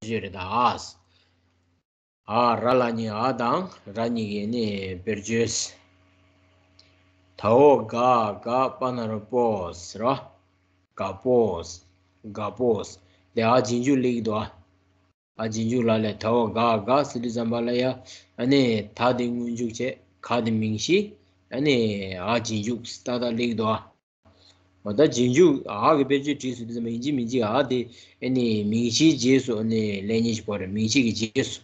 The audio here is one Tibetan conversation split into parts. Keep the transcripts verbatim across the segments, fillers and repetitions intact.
སྦྱོར་རེད་ད། ཨ། ཨ་ར་ལ་གཉིས། ཨ་དང་ར་གཉིས་ཀྱི་ནི་དཔེར་བརྗོད། ད་འོ་ག་ག་པ་ན་རོ་པོས་རོ། ག་པོས། ག་པོས། དེ་ཨ་རྗེས་འཇུག་སླེབས་ཀྱི་འདུག་ཨ། ཨ་རྗེས་འཇུག་ལ་ལས་ད་འོ་ག་ག་ཟེར་དུས་ཙམ་པ་ལ་ཡ། ཨ་ནི་ད་དེ་སྔོན་འཇུག་བྱས། ག་དེ་མིང་གཞི། ཨ་ནི་ཨ་རྗེས་འཇུག་ཏག་ཏག་སླེབས་ཀྱི་འདུག་ཨ། འོ་ད་རྗེས་འཇུག་ཨ་གི་དཔེར་བརྗོད་བྲིས་ཟེར་དུས་ཙམ་པ་ཡིན་གཅིག་མིན་གཅིག་ཨ་དེ་ཨ་ནི་མིང་གཞིའི་རྗེས་སུ་ཨ་ནི་སླེབས་མཁན་ཞིག་དགོས་རེད། མིང་གཞི་གི་རྗེས་སུ།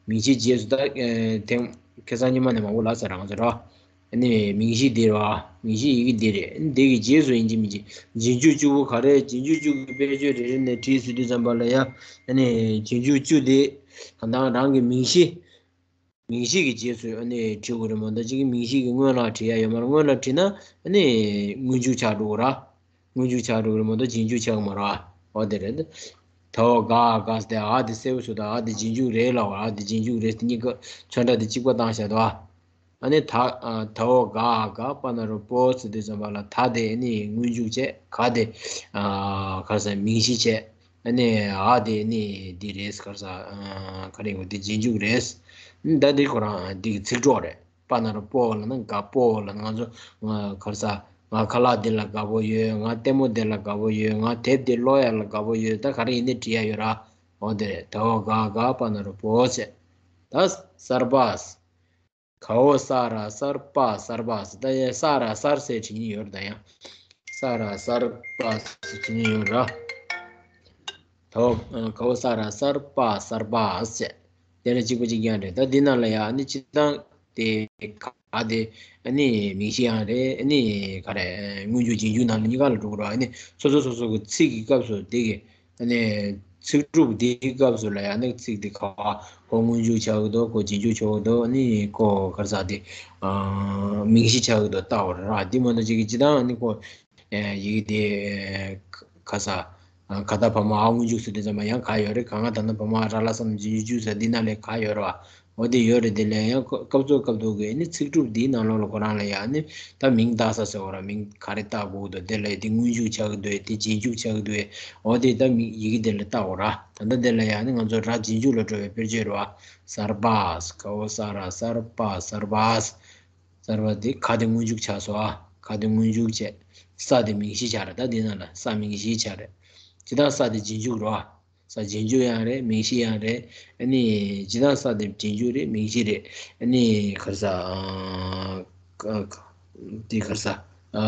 མིང་གཞིའི་རྗེས་སུ་ད་ཨ་ཐེངས་ཁ་སང་ཉི་མ་ནས་མང་པོ་ལབ་ཚར་རང་ཚོ་ར། ཨ་ནི་མིང་གཞི་འདི་རེད་བ། མིང་གཞི་ཡི་གེ་འདི་རེད། ཨ་ནི་འདི་གི་རྗེས་སུ་ཡིན་གཅིག་མིན་གཅིག་རྗེས་འཇུག་བཅུ་པོ་ག་རེ། རྗེས་འཇུག་བཅུ་གི་དཔེར་བརྗོད་རེ་རེ་ནས་བྲིས་ཟེར་དུས་ཙམ་པ་ལ་ཡ། ཨ་ནི་རྗེས་འཇུག་བཅུ་དེ་གང་ལྟར་རང་གི་མིང་གཞི། མིང་གཞི་གི་རྗེས་སུ་ཨ་ནི་བྲིས་དགོས་རེད་མ་གཏོགས་གཅིག་གི་མིང་གཞི་གི་སྔོན་ལ་བྲིས་ཡ་ཡོད་མ་རེད། སྔོན་ལ་བྲིས་ན་ཨ་ནི་སྔོན་འཇུག་ཆགས་འགྲོ་གི་ར། སྔོན་འཇུག་ཆགས་འགྲོ་གི་རེད་མ་གཏོགས་རྗེས་འཇུག་ཆགས་ཀྱི་མ་རེད་བ། འོ་དེ་རེད། ད་འོ་ག་ག་ཟེར་ཏེ་ཨ་དེ་གསལ་པོ་བཟོས་འདུག་ཨ་དེ་རྗེས་འཇུག་རེད་ལབ་པ། ཨ་དེ་རྗེས་འཇུག་རེད། དེ་གཉིས་ཀ་ཚོན་ཁྲ་དེ་གཅིག་པ་བཏང་བཞག་འདུག་ཨ། ཨ་ནི་ད་ཨ་ད་འོ་ག་ག་པ་ན་རོ་པོ་ཟེར་དུས་ཙམ་པ་ལ་ད་དེ་ཨ་ནི་སྔོན་འཇུག་བྱས། ག་དེ་ཨ་ག་རེ་ཟེར་མིང་གཞི་བྱས། ཨ་ནི་ཨ་དེ་ནི་འདི་རེད་ག་རེ་ཟེར། ཨ་ག་རེ་ཡིན་དགོས། འདི་རྗེས་འཇུག་རེད། ཨ་ནི་ད་འདི་ཁོ་རང་འདི་གི་ཚིག་གྲོགས་རེད། པ་ན་རོ་པོ་ལབ་ན་དགའ་པོ་ལབ་ན། ང་ཚོ་ང་ག་རེ་ཟེར། ང་ཁ་ལག་འདི་ལ་དགའ་པོ་ཡོད། ང་ལྟད་མོ་འདི་ལ་དགའ་པོ་ཡོད། ང་དེབ་འདི་ཀློག་ཡ་ལ་དགའ་པོ་ཡོད། ད་ག་རེ་ཡིན་ནའི་བྲིས་ཡ་ཡོད་ར། འོ་དེ་རེད། ད་འོ་ག་ག་པ་ན་རོ་པོ་ཟེར། ད་གསར་པ། ག་འོ་ས་ར་གསར་པ་གསར་པ་ཟེར། ད་ཡ་ས་ར་གསར་ཟེར་བྲིས་ནི་ཡོད་རེད། ད་ཡང་ས་ར་གསར་པ་ཟེར་བྲིས་ནི་ཡོད་ར། ད་འོ་ག་འོ་ས་ར་གསར་པ་གསར་པ་ཟེར། དེ་ལ་གཅིག་པ་གཅིག་རྐྱང་རེད། ད་འདི་ནང་ལ་ཡ་ནི་སྤྱིར་བཏང་དེ་ག་དེ་ཨ་ནི་མིང་གཞི་ཡང་རེད། ཨ་ནི་ག་རེ་སྔོན་འཇུག་རྗེས་འཇུག་ནང་ལ་གཉིས་ཀ་ལ་འགྲོ་གི་རེད། ཨ་ནི་སོ་སོ་སོ་སོ་གི་ཚིག་གི་སྐབས་སུ་དེ་གི་ཨ་ནི་ཚིག་གྲུབ་དེའི་སྐབས་སུ་ལ་ཡང་ནི་ཚིག་དེ་ག་བ་ཁོ་སྔོན་འཇུག་ཆགས་ཀྱི་འདུག་ཁོ་རྗེས་འཇུག་ཆགས་ཀྱི་འདུག་ཨ་ནི་ཁོ་ག་རེ་ཟེར་དེ་ཨ་མིང་གཞི་ཆགས་ཀྱི་འདུག་ལྟ་བ་རེད་ར། དེ་མ་གཏོགས་ཅིག་གི་སྤྱིར་བཏང་ཨ་ནི་ཁོ་ཡི་གེ་དེ་ག་ས་ག་ད་བ་མ་འ་སྔོན་འཇུག་ཟེར་དུས་ཙམ་པ་ཡང་ག་ཡོད་རེད། ག་ང་ད་ན་བ་མ་འ་ར་ལ་ས་ན་རྗེས་འཇུག་ཟེར་འདི་ནང་ལ་ག་ཡོད་རེད་བ། འོ་དེ་ཡོད་རེད། དེ་ལ་ཡང་སྐབས་སུ་སྐབས་སུ་གི་ནི་ཚིག་གྲུབ་འདིའི་ནང་ལོགས་ལ་ཁོ་རང་ལ་ཡང་ནི་ད་མིང་བཏགས་ས་ཟེར་བ་ར། མིང་ག་རེ་བཏགས་དགོས་འདུག་དེ་ལ་དེ་སྔོན་འཇུག་ཆགས་ཀྱི་འདུག་དེ་རྗེས་འཇུག་ཆགས་ཀྱི་འདུག་འོ་དེ་ད་མིང་ཡི་གེ་དེ་ལ་བཏགས་དགོས་ར། ད་ལྟ་དེ་ལ་ཡང་ནི་ང་ཚོ་ར་རྗེས་འཇུག་ལ་འགྲོ་བའི་དཔེར་བརྗོད་རེད་བ། གསར་པ། ག་འོ་ས་ར་གསར་པ་གསར་པ། གསར་པ་དེ་ག་དེ་སྔོན་འཇུག་ཆགས་སོང་ཨ། ག་དེ་སྔོན་འཇུག་བྱས། ས་དེ་མིང་གཞི་ཆགས་རེད། ད་འདི་ནང་ལ་ས་མིང་གཞི་ཆགས་རེད། ཇི་ལྟར་ས་དེ་རྗེས་འཇུག་རེད་བ། ས་རྗེས་འཇུག་ཡང་རེད། མིང་གཞི་ཡང་རེད། ཨ་ནི་ཇི་ལྟར་ས་དེ་རྗེས་འཇུག་རེད། མིང་གཞི་རེད། ཨ་ནི་ག་རེ་ཟེར། ཨ་ཀ་ཀ་དེ་ག་རེ་ཟེར། ཨ་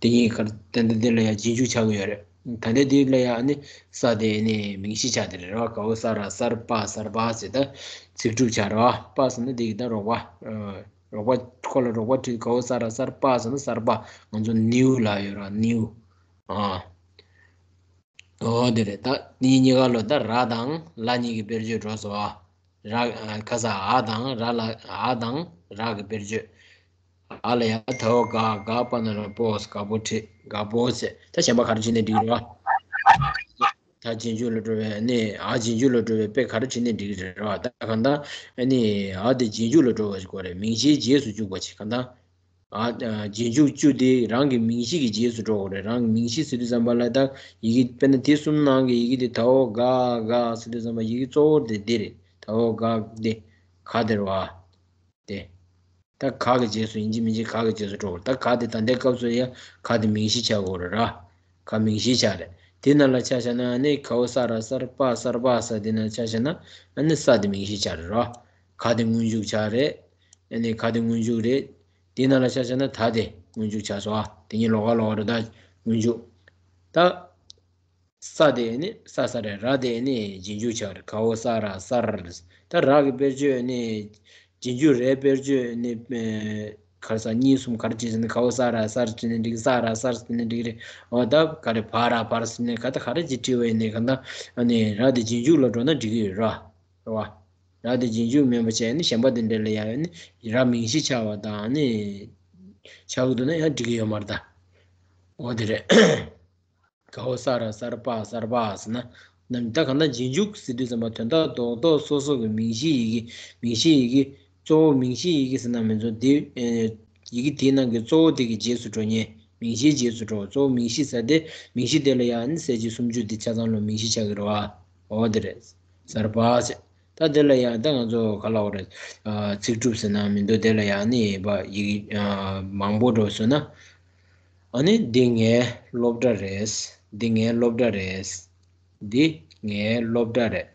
དེ་གཉིས་ག་རེ་ད་ལྟ་འདི་ལ་ཡང་རྗེས་འཇུག་ཆགས་ཀྱི་ཡོད་རེད། ད་ལྟ་འདི་ལ་ཡང་ཨ་ནི་ས་དེ་ཨ་ནི་མིང་གཞི་ཆགས་དེ་རེད་ར། ག་འོ་ས་ར་གསར་པ་གསར་པ་ཟེར། ད་ཚིག་གྲུབ་ཆགས་རེད་བ། པ་ཟེར་ན་འདི་གི་ད་རོགས་པ། རོགས་པ་ཁོ་ལ་རོགས་པ་བྲིས། ག་འོ་ས་ར་གསར་པ་ཟེར་ན་གསར་པ། ང་ཚོ་ནིའུ་ལབ་ཡོད་ར། ནིའུ། ཨ། འོ་དེ་རེད། ད་འདི་གཉིས་ཀ་ལོ་ད་ར་དང་ལ་གཉིས་ཀྱི་དཔེར་བརྗོད་འགྲོ་སོང་ཨ། ར་ག་ས་འ་དང་ར་ལ། འ་དང་ར་གི་དཔེར་བརྗོད། འ་ལ་ཡ་ད་འོ་ག་ག་པ་ན་རོ་པོས། ག་པོ་བྲིས། ག་པོ་ཟེར། ད་གཞན་པ་ག་རེ་བྲིས་ནས་འགྲིག་རེད་བ། ད་རྗེས་འཇུག་ལ་འགྲོ་བའི་ནི་འ་རྗེས་འཇུག་ལ་འགྲོ་བའི་དཔེ་ག་རེ་བྲིས་ནས་འགྲིག་རེད་ར། ད་གང་ལྟར་ཨ་ནི་འ་དེ་རྗེས་འཇུག་ལ་འགྲོ་བ་ཞིག་དགོས་རེད། མིང་གཞིའི་རྗེས་སུ་འཇུག་པ་ཞིག་གང་ལྟར་འ་རྗེས་འཇུག་བཅུ་དེ་རང་གི་མིང་གཞི་གི་རྗེས་སུ་འགྲོ་དགོས་རེད། རང་གི་མིང་གཞི་ཟེར་དུས་ཙམ་པ་ལ་ད་ཡི་གེ་དཔེར་ན་དེ་གསུམ་ནང་གི་ཡི་གེ་དེ་ད་འོ་ག་ག་ཟེར་དུས་ཙམ་པ་ཡི་གེ་གཙོ་བོ་དེ་འདི་རེད། ད་འོ་ག་དེ་ག་དེ་རེད་བ། དེ། ད་ག་གི་རྗེས་སུ་ཡིན་གཅིག་མིན་གཅིག་ག་གི་རྗེས་སུ་འགྲོ་དགོས། ད་ག་དེ་ད་ལྟའི་སྐབས་སུ་ཡང་ག་དེ་མིང་གཞི་ཆགས་དགོས་རེད་ར། ག་མིང་གཞི་ཆགས་རེད། དེ་ནང་ལ་ཆ་བཞག་ན་ནི་ག་འོ་ས་ར་གསར་པ་གསར་པ་ས་དེ་ནང་ཆ་བཞག་ན་ཨ་ནི་ས་དེ་མིང་གཞི་ཆགས་རེད་ར། ག་དེ་སྔོན་འཇུག་ཆགས་རེད། ཨ་ནི་ག་དེ་སྔོན་འཇུག་རེད། དེ་ནང་ལ་ཆ་བཞག་ན་ད་དེ་སྔོན་འཇུག་ཆགས་སོང་ཨ། དེ་གཉིས་ལོགས་ཀ་ལོགས་ཀ་རེད། ད་སྔོན་འཇུག་ད། ས་དེ་ནི་ས་ས་རེད། ར་དེ་ནི་རྗེས་འཇུག་ཆགས་རེད། ག་འོ་ས་ར་གསར། ད་ར་གི་དཔེར་བརྗོད་ནི་རྗེས་འཇུག་རེད། དཔེར་བརྗོད་ནི་ག་རེ་ཟེར། གཉིས་གསུམ་ག་རེ་བྲིས་ཟེར་ན་ག་འོ་ས་ར་གསར་བྲིས་ནི་འགྲིག་གསར་ར་གསར་བྲིས་ནི་འགྲིག་རེད། འོ་ད་ག་རེ་བ་ར་བར་ཟེར་ནི་ག་ད་ག་རེ་ཅིག་བྲིས་པ་ཡིན་ནའི་གང་ལྟར་ཨ་ནི་ར་དེ་རྗེས་འཇུག་ལ་འགྲོ་ན་འགྲིག་གི་ཡོད་ར། རེད་བ། ར་དེ་རྗེས་འཇུག་མིན་པ་བྱས་ནི་གཞན་པ་དེ་འདྲ་ལ་ཡང་ནི་ར་མིང་གཞི་ཆགས་པ་དང་ནི་ཆགས་ཀྱི་འདུག་ན་ཡང་འགྲིག་གི་ཡོད་མ་རེད་ད། འོ་དེ་རེད། ག་འོ་ས་ར་གསར་པ་གསར་པ་ཟེར་ན། ནམ་ད་གང་ལྟར་རྗེས་འཇུག་ཟེར་དུས་ཙམ་པ་དོན་དག་རྡོག་རྡོག་སོ་སོ་གི་མིང་གཞི་ཡི་གེ། མིང་གཞི་ཡི་གེ། གཙོ་བོ་མིང་གཞི་ཡི་གེ་ཟེར་ན་མི་འཛོ་དེ། ཡི་གེ་དེའི་ནང་གི་གཙོ་བོ་དེ་གི་རྗེས་སུ་འགྲོ་མཁན། མིང་གཞིའི་རྗེས་སུ་འགྲོ། གཙོ་བོ་མིང་གཞི་ཟེར་ཏེ་མིང་གཞི་དེ་ལ་ཡང་ནི་གསལ་བྱེད་སུམ་ཅུ་དེ་ཆ་ཚང་ལོ་མིང་གཞི་ཆགས་ཀྱི་རེད་བ། འོ་དེ་རེད། གསར་པ་ཟེར། ད་དེ་ལ་ཡང་ད་ང་ཚོ་ག་ལབ་དགོས་རེད། ཨ་ཚིག་གྲུབ་ཟེར་ན་མི་འདུག་དེ་ལ་ཡང་ནི་ཡིན་པ་ཡི་གེ་ཨ་མང་པོ་འགྲོ་སོང་ན། ཨ་ནི་འདི་ངའི་སློབ་གྲྭ་རེད། འདི་ངའི་སློབ་གྲྭ་རེད། འདི་ངའི་སློབ་གྲྭ་རེད།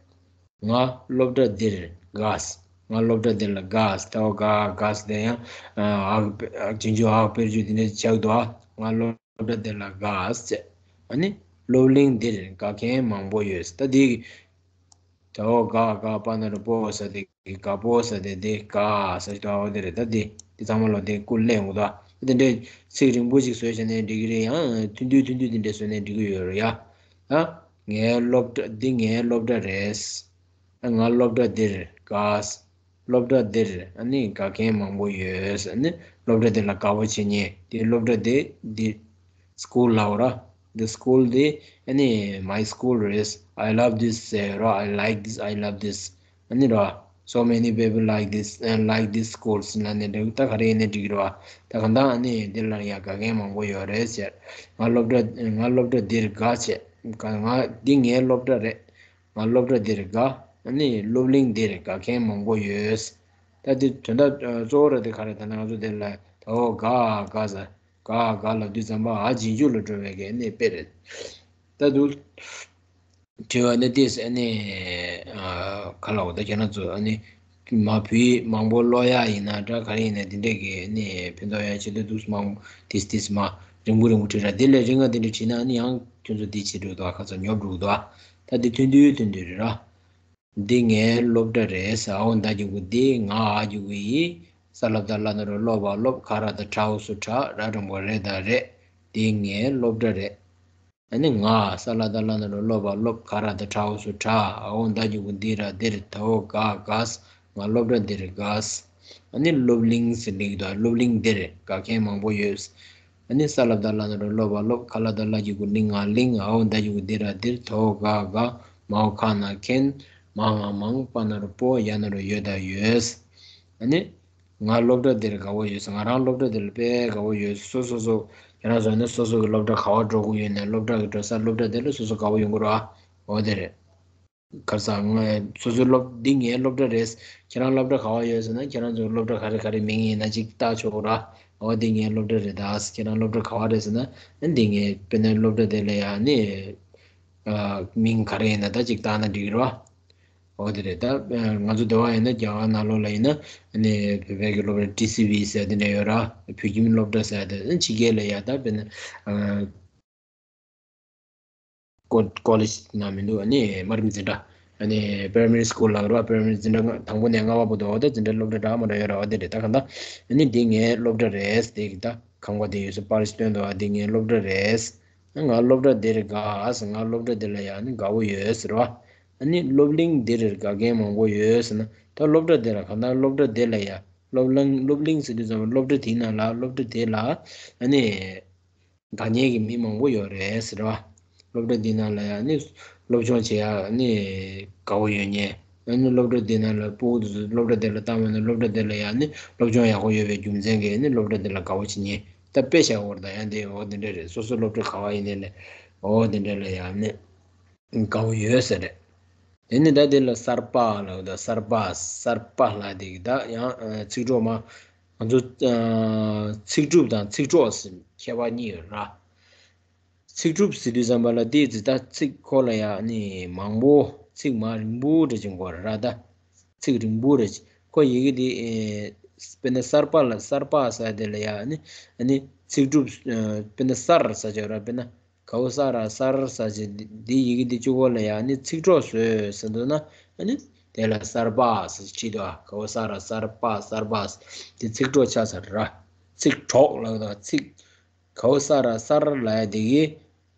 ང་སློབ་གྲྭ་འདིར་དགའ། ང་སློབ་གྲྭ་འདི་ལ་དགའ། ད་འོ་དགའ་དགའ་ཟེར་དེ་ཡང་ཨ་ཨག་རྗེས་འཇུག་ཨག་དཔེར་བརྗོད་འདི་འདྲ་ཆགས་འདུག་ཨ་ང་སློབ་སློབ་གྲྭ་འདི་ལ་དགའ་ཟེར། ཨ་ནི་སློབ་གླིང་འདིར་དགའ་མཁན་མང་པོ་ཡོད་ཟེར། ད་འདི་གི་ད་འོ་དགའ་དགའ་པ་ན་རོ་པོ་ཟེར་དེ་གི་དགའ་པོ་ཟེར་དེ་འདི་དགའ་ཟེར་ཞིག་འདུག་འོ་དེ་རེད། ད་འདི་འདི་ཚང་མ་ལོ་འདི་ཀུན་གླེང་འོ་ད་འདི་འདྲའི་ཚིག་རིང་པོ་ཞིག་བཟོས་བྱས་ནས་འགྲིག་གི་རེད། ཡང་ཐུང་ཐུང་ཐུང་ཐུང་འདི་འདྲ་བཟོས་ནས་འགྲིག་གི་ཡོད་རེད་ཡ། ད་ངའི་སློབ་གྲྭ་འདི་ངའི་སློབ་གྲྭ་རེད། ང་སློབ་གྲྭ་འདིར་དགའ། སློབ་གྲྭ་འདིར་ཨ་ནི་དགའ་མཁན་མང་པོ་ཡོད། ཨ་ནི་སློབ་གྲྭ་འདི་ལ་དགའ་པོ་བྱེད་མཁན་དེ་སློབ་གྲྭ་འདི་འདི་school ལབ་ར། འདི་school འདི་ཨ་ནི་my school རེད། I love this ཟེར་ར། I like this, I love this. ཨ་ནི་ར། So many people like this, uh, like this schools ལབ་ནས་འདུག་ད་ག་རེ་ཡིན་ནའི་འགྲིག་གི་རེད་བ། ད་གང་ལྟར་ཨ་ནི་འདི་ལ་ཡ་དགའ་མཁན་མང་པོ་ཡོད་རེད་ཟེར། ང་སློབ་གྲྭ་ང་སློབ་གྲྭ་འདིར་དགའ་བྱས། ང་འདི་ངའི་སློབ་གྲྭ་རེད། ང་སློབ་གྲྭ་འདིར་དགའ། ཨ་ནི་སློབ་གླིང་འདིར་དགའ་མཁན་མང་པོ་ཡོད། ད་འདི་དོན་དག་གཙོ་བོ་ར་དེ་ག་རེ་ད་ནང་ང་ཚོ་དེ་ལ་ད་འོ་དགའ་དགའ་ཟེར། དགའ་དགའ་ལབ་དུས་ཙམ་པ་ཨ་རྗེས་འཇུག་ལ་འགྲོ་བའི་གི་ཨ་ནི་དཔེ་རེད། ད་འདུག་དྲི་བ་ནི་ཏིས་ཨ་ནི་ཨ་ག་ལ་འོ་ད་ཁྱེད་རང་ཚོ་ཨ་ནི་མ་བུ་མང་པོ་ཀློག་ཡག་ཡིན་ན་འདྲ་ག་རེ་ཡིན་ན་དེ་འདྲས་ཀྱི་ཨ་ནི་ཕན་ཐོགས་ཡག་ཆེད་དུ་འདུག་མང་ཏིས་ཏིས་མ་རིང་པོ་རིང་པོ་བྲིས་ར། དེ་ལས་རིང་ང་དེ་འདྲས་བྲིས་ན་ཨ་ནི་ཡང་ཁྱོད་ཚོ་འདི་བྱེད་འགྲོ་འདུག་ཁ་ཚ་ཉོབ་འགྲོ་འདུག་ད་འདི་ཐུང་ཐུང་ཐུང་ཐུང་རེད་ར། འདི་ངའི་སློབ་གྲྭ་རེད་ཟེར། ཨའོ་ད་རྒྱུ་གུ་འདི་ང་ཨ་རྒྱུ་གུ་ཡི། ས་ལ་བཏགས་སླ་ན་རོ་སློ་བ་སློབ། ཁ་ར་བཏགས་ཁྲ་འོག་སུ་ཁྲག་ར་འགྲེང་བུ་རེ་ད་རེད། འདི་ངའི་སློབ་གྲྭ་རེད། ཨ་ནི་ང་ས་ལ་བཏགས་སླ་ན་རོ་སློ་བ་སློབ། ཁ་ར་བཏགས་ཁྲ་འོག་སུ་ཁྲག་ཨའོ་ད་རྒྱུ་གུ་འདི་ར་འདིར་ད་འོ་དགའ་དགའ་ཟེར། ང་སློབ་གྲྭ་འདིར་དགའ་ཟེར། ཨ་ནི་སློབ་གླིང་ཟེར་འགྲིག་འདུག་སློབ་གླིང་འདིར་དགའ་མཁན་མང་པོ་ཡོད། ཨ་ནི་ས་ལ་བཏགས་སླ་ན་རོ་སློ་བ་སློབ། ཁ་ལ་བཏགས་སླ་གི་གུ་གླིང་ང་གླིང་། འའོ་ད་གི་གུ་འདི་ར་འདིར། ད་འོ་དགའ་དགའ། མའོ་ཁ་ན་མཁན། མ་ང་མང་། པ་ན་རོ་པོ། ཡ་ན་རོ་ཡོད་ད་ཡོད། ཨ་ནི་ང་སློབ་གྲྭ་འདིར་དགའ་བོ་ཡོད། ང་རང་སློབ་གྲྭ་འདི་ལ་དཔེ་དགའ་བོ་ཡོད། སོ་སོ་སོ་ཁྱེད་རང་ཚོ་ནི་སོ་སོ་གི་སློབ་གྲྭ་ག་བ་འགྲོ་དགོས་ཡོད་ནས་སློབ་གྲྭ་གི་འགྲོ་ས་སློབ་གྲྭ་འདི་ལ་སོ་སོ་དགའ་བོ་ཡོང་གི་རེད་བ། འོ་དེ་རེད། ག་རེ་ཟ་ང་སོ་སོའི་སློབ་འདི་ངའི་སློབ་གྲྭ་རེད། ཁྱེད་རང་སློབ་གྲྭ་ག་བ་ཡོད་ཟེར་ན་ཁྱེད་རང་ཚོའི་སློབ་གྲྭ་ག་རེ་ག་རེ་མིང་ཡིན་ན་ཅིག་བཏགས་ཆོག་གོ་ར། འོ་འདི་ངའི་སློབ་གྲྭ་རེད་ད། ཁྱེད་རང་སློབ་གྲྭ་ག་བ་རེད་ཟེར་ན་འདི་ངའི་དཔེར་ན་སློབ་གྲྭ་དེ་ལ་ཡང་ནི་མིང་ག་རེ་ཡིན་ན་ད་ཅིག་བཏགས་ན་འགྲིག་གི་རེད་བ། འོ་དེ་རེད་ད། ང་ཚོ་འདི་བ་ཡིན་ན་རྒྱ་གར་ནང་ལོགས་ལ་ཡིན་ན་ནི་བོད་པའི་གི་སློབ་གྲྭ་ཊི་སི་ཝི་ཟེར་དེ་འདྲ་ཡོད་ར། བོད་ཁྱིམ་སློབ་གྲྭ་ཟེར་དེ་ཕྱི་རྒྱལ་ལ་ཡ་ད་དཔེར་ན། ཀོ་ཀོ་ལེཇ་ནང་མི་འདུག་ཨ་ནི་དམའ་རིམ་འཛིན་གྲྭ། ཨ་ནི་པ་རའི་མ་རི་སི་ཀུལ་ལབ་ར། པ་རའི་མ་རི་འཛིན་གྲྭ་ལྔ་དང་པོ་ནས་ལྔ་པ་བར་དུ་འོ་ད་འཛིན་གྲྭ་སློབ་གྲྭ་འདྲ་མ་འདྲ་ཡོད་ར། འོ་དེ་རེད་ད། གང་ལྟར་ཨ་ནི་འདི་ངའི་སློབ་གྲྭ་རེད་དེ་གི་ད་ཁང་པ་དེ་ཡོད་ས་པར་ཞིག་སྟོན་འདུག་ཨ་འདི་ངའི་སློབ་གྲྭ་རེད། ང་སློབ་གྲྭ་འདིར་དགའ་ཟེར། ང་སློབ་གྲྭ་འདི་ལ་ཡ་ནི་དགའ་བོ་ཡོད་ཟེར་བ། ཨ་ནི་སློབ་གླིང་འདིར་དགའ་མཁན་མང་པོ་ཡོད་ཟེར་ན་ད་སློབ་གྲྭ་འདི་ལ་གང་ལྟར་སློབ་གྲྭ་འདི་ལ་ཡ་སློབ་གླིང་སློབ་གླིང་ཟེར་དུས་ཙམ་སློབ་གྲྭ་དེའི་ནང་ལ་སློབ་གྲྭ་དེ་ལ་ཨ་ནི། དགའ་མཁན་གྱི་མི་མང་པོ་ཡོད་རེད་ཟེར་བ། སློབ་གྲྭ་འདི་ནང་ལ་ཡང་ནི་སློབ་སྦྱོང་བྱེད་ཡག་ནི་དགའ་བོ་ཡོད་མཁན། ཡང་ནི་སློབ་གྲྭ་འདི་ནང་ལ་སྤུ་གུ་དེ་ཚོ་སློབ་གྲྭ་དེ་ལ་བཏང་བ་ན་སློབ་གྲྭ་དེ་ལ་ཡང་ནི་སློབ་སྦྱོང་ཡག་པོ་ཡོད་པའི་རྒྱུ་མཚན་གྱིས་ནི་སློབ་གྲྭ་དེ་ལ་དགའ་བོ་བྱེད་མཁན། ད་དཔེ་བཞག་པར་ད་ཡང་དེ་འོ་དེ་འདྲ་རེད། སོ་སོ་སློབ་གྲྭ་ག་བ་ཡིན་ནའི་ལས་འོ་དེ་འདྲ་ལ་ཡང་ནི། དགའ་བོ་ཡོད་ས་རེད། དེ་ནི་ད་དེ་ལ་གསར་པ་ལབ་ད་གསར་པ་གསར་པ་ལབ་དེ་གི་ད་ཡང་ཚིག་གྲོགས་མ་ང་ཚོ་ཚིག་གྲུབ་དང་ཚིག་གྲོགས་ཟེར་ཁྱད་པར་གཉིས་ཡོད་ར། ཚིག་གྲུབ་ཟེར་དུས་ཙམ་པ་ལ་དེ་ཙི་ད་ཚིག་ཁོ་ལ་ཡང་ནི་མང་པོ་ཚིག་མ་རིང་པོ་འདྲ་ཅིག་དགོས་ར་ད། ཚིག་རིང་པོ་རེད། ཁོ་ཡི་གེ་དེ་དཔེར་ན་གསར་པ་ལ་གསར་པ་ཟེར་དེ་ལ་ཡང་ནི་ཚིག་གྲུབ་དཔེར་ན་གསར་ཟེར་ཅོག་ར་དཔེར་ན། གའོ་ས་ར་གསར་ས་ཅེ་འདི་ཡི་གེ་འདི་གཅིག་པོ་ལ་ཡང་ནི་ཚིག་གྲོགས་བཟོས་ཟེར་འདུག་ན་ཨ་ནི་དེ་ལ་གསར་པ་ཟེར་བྲིས་འདུག་ཨ། གའོ་ས་ར་གསར་པ་གསར་པ་ཟེར་དེ་ཚིག་གྲོགས་ཆགས་ཚར་ར། ཚིག་གྲོགས་ལབ་དང་ཚིག་གའོ་ས་ར་གསར་ལབ་ཡ་འདི་གི་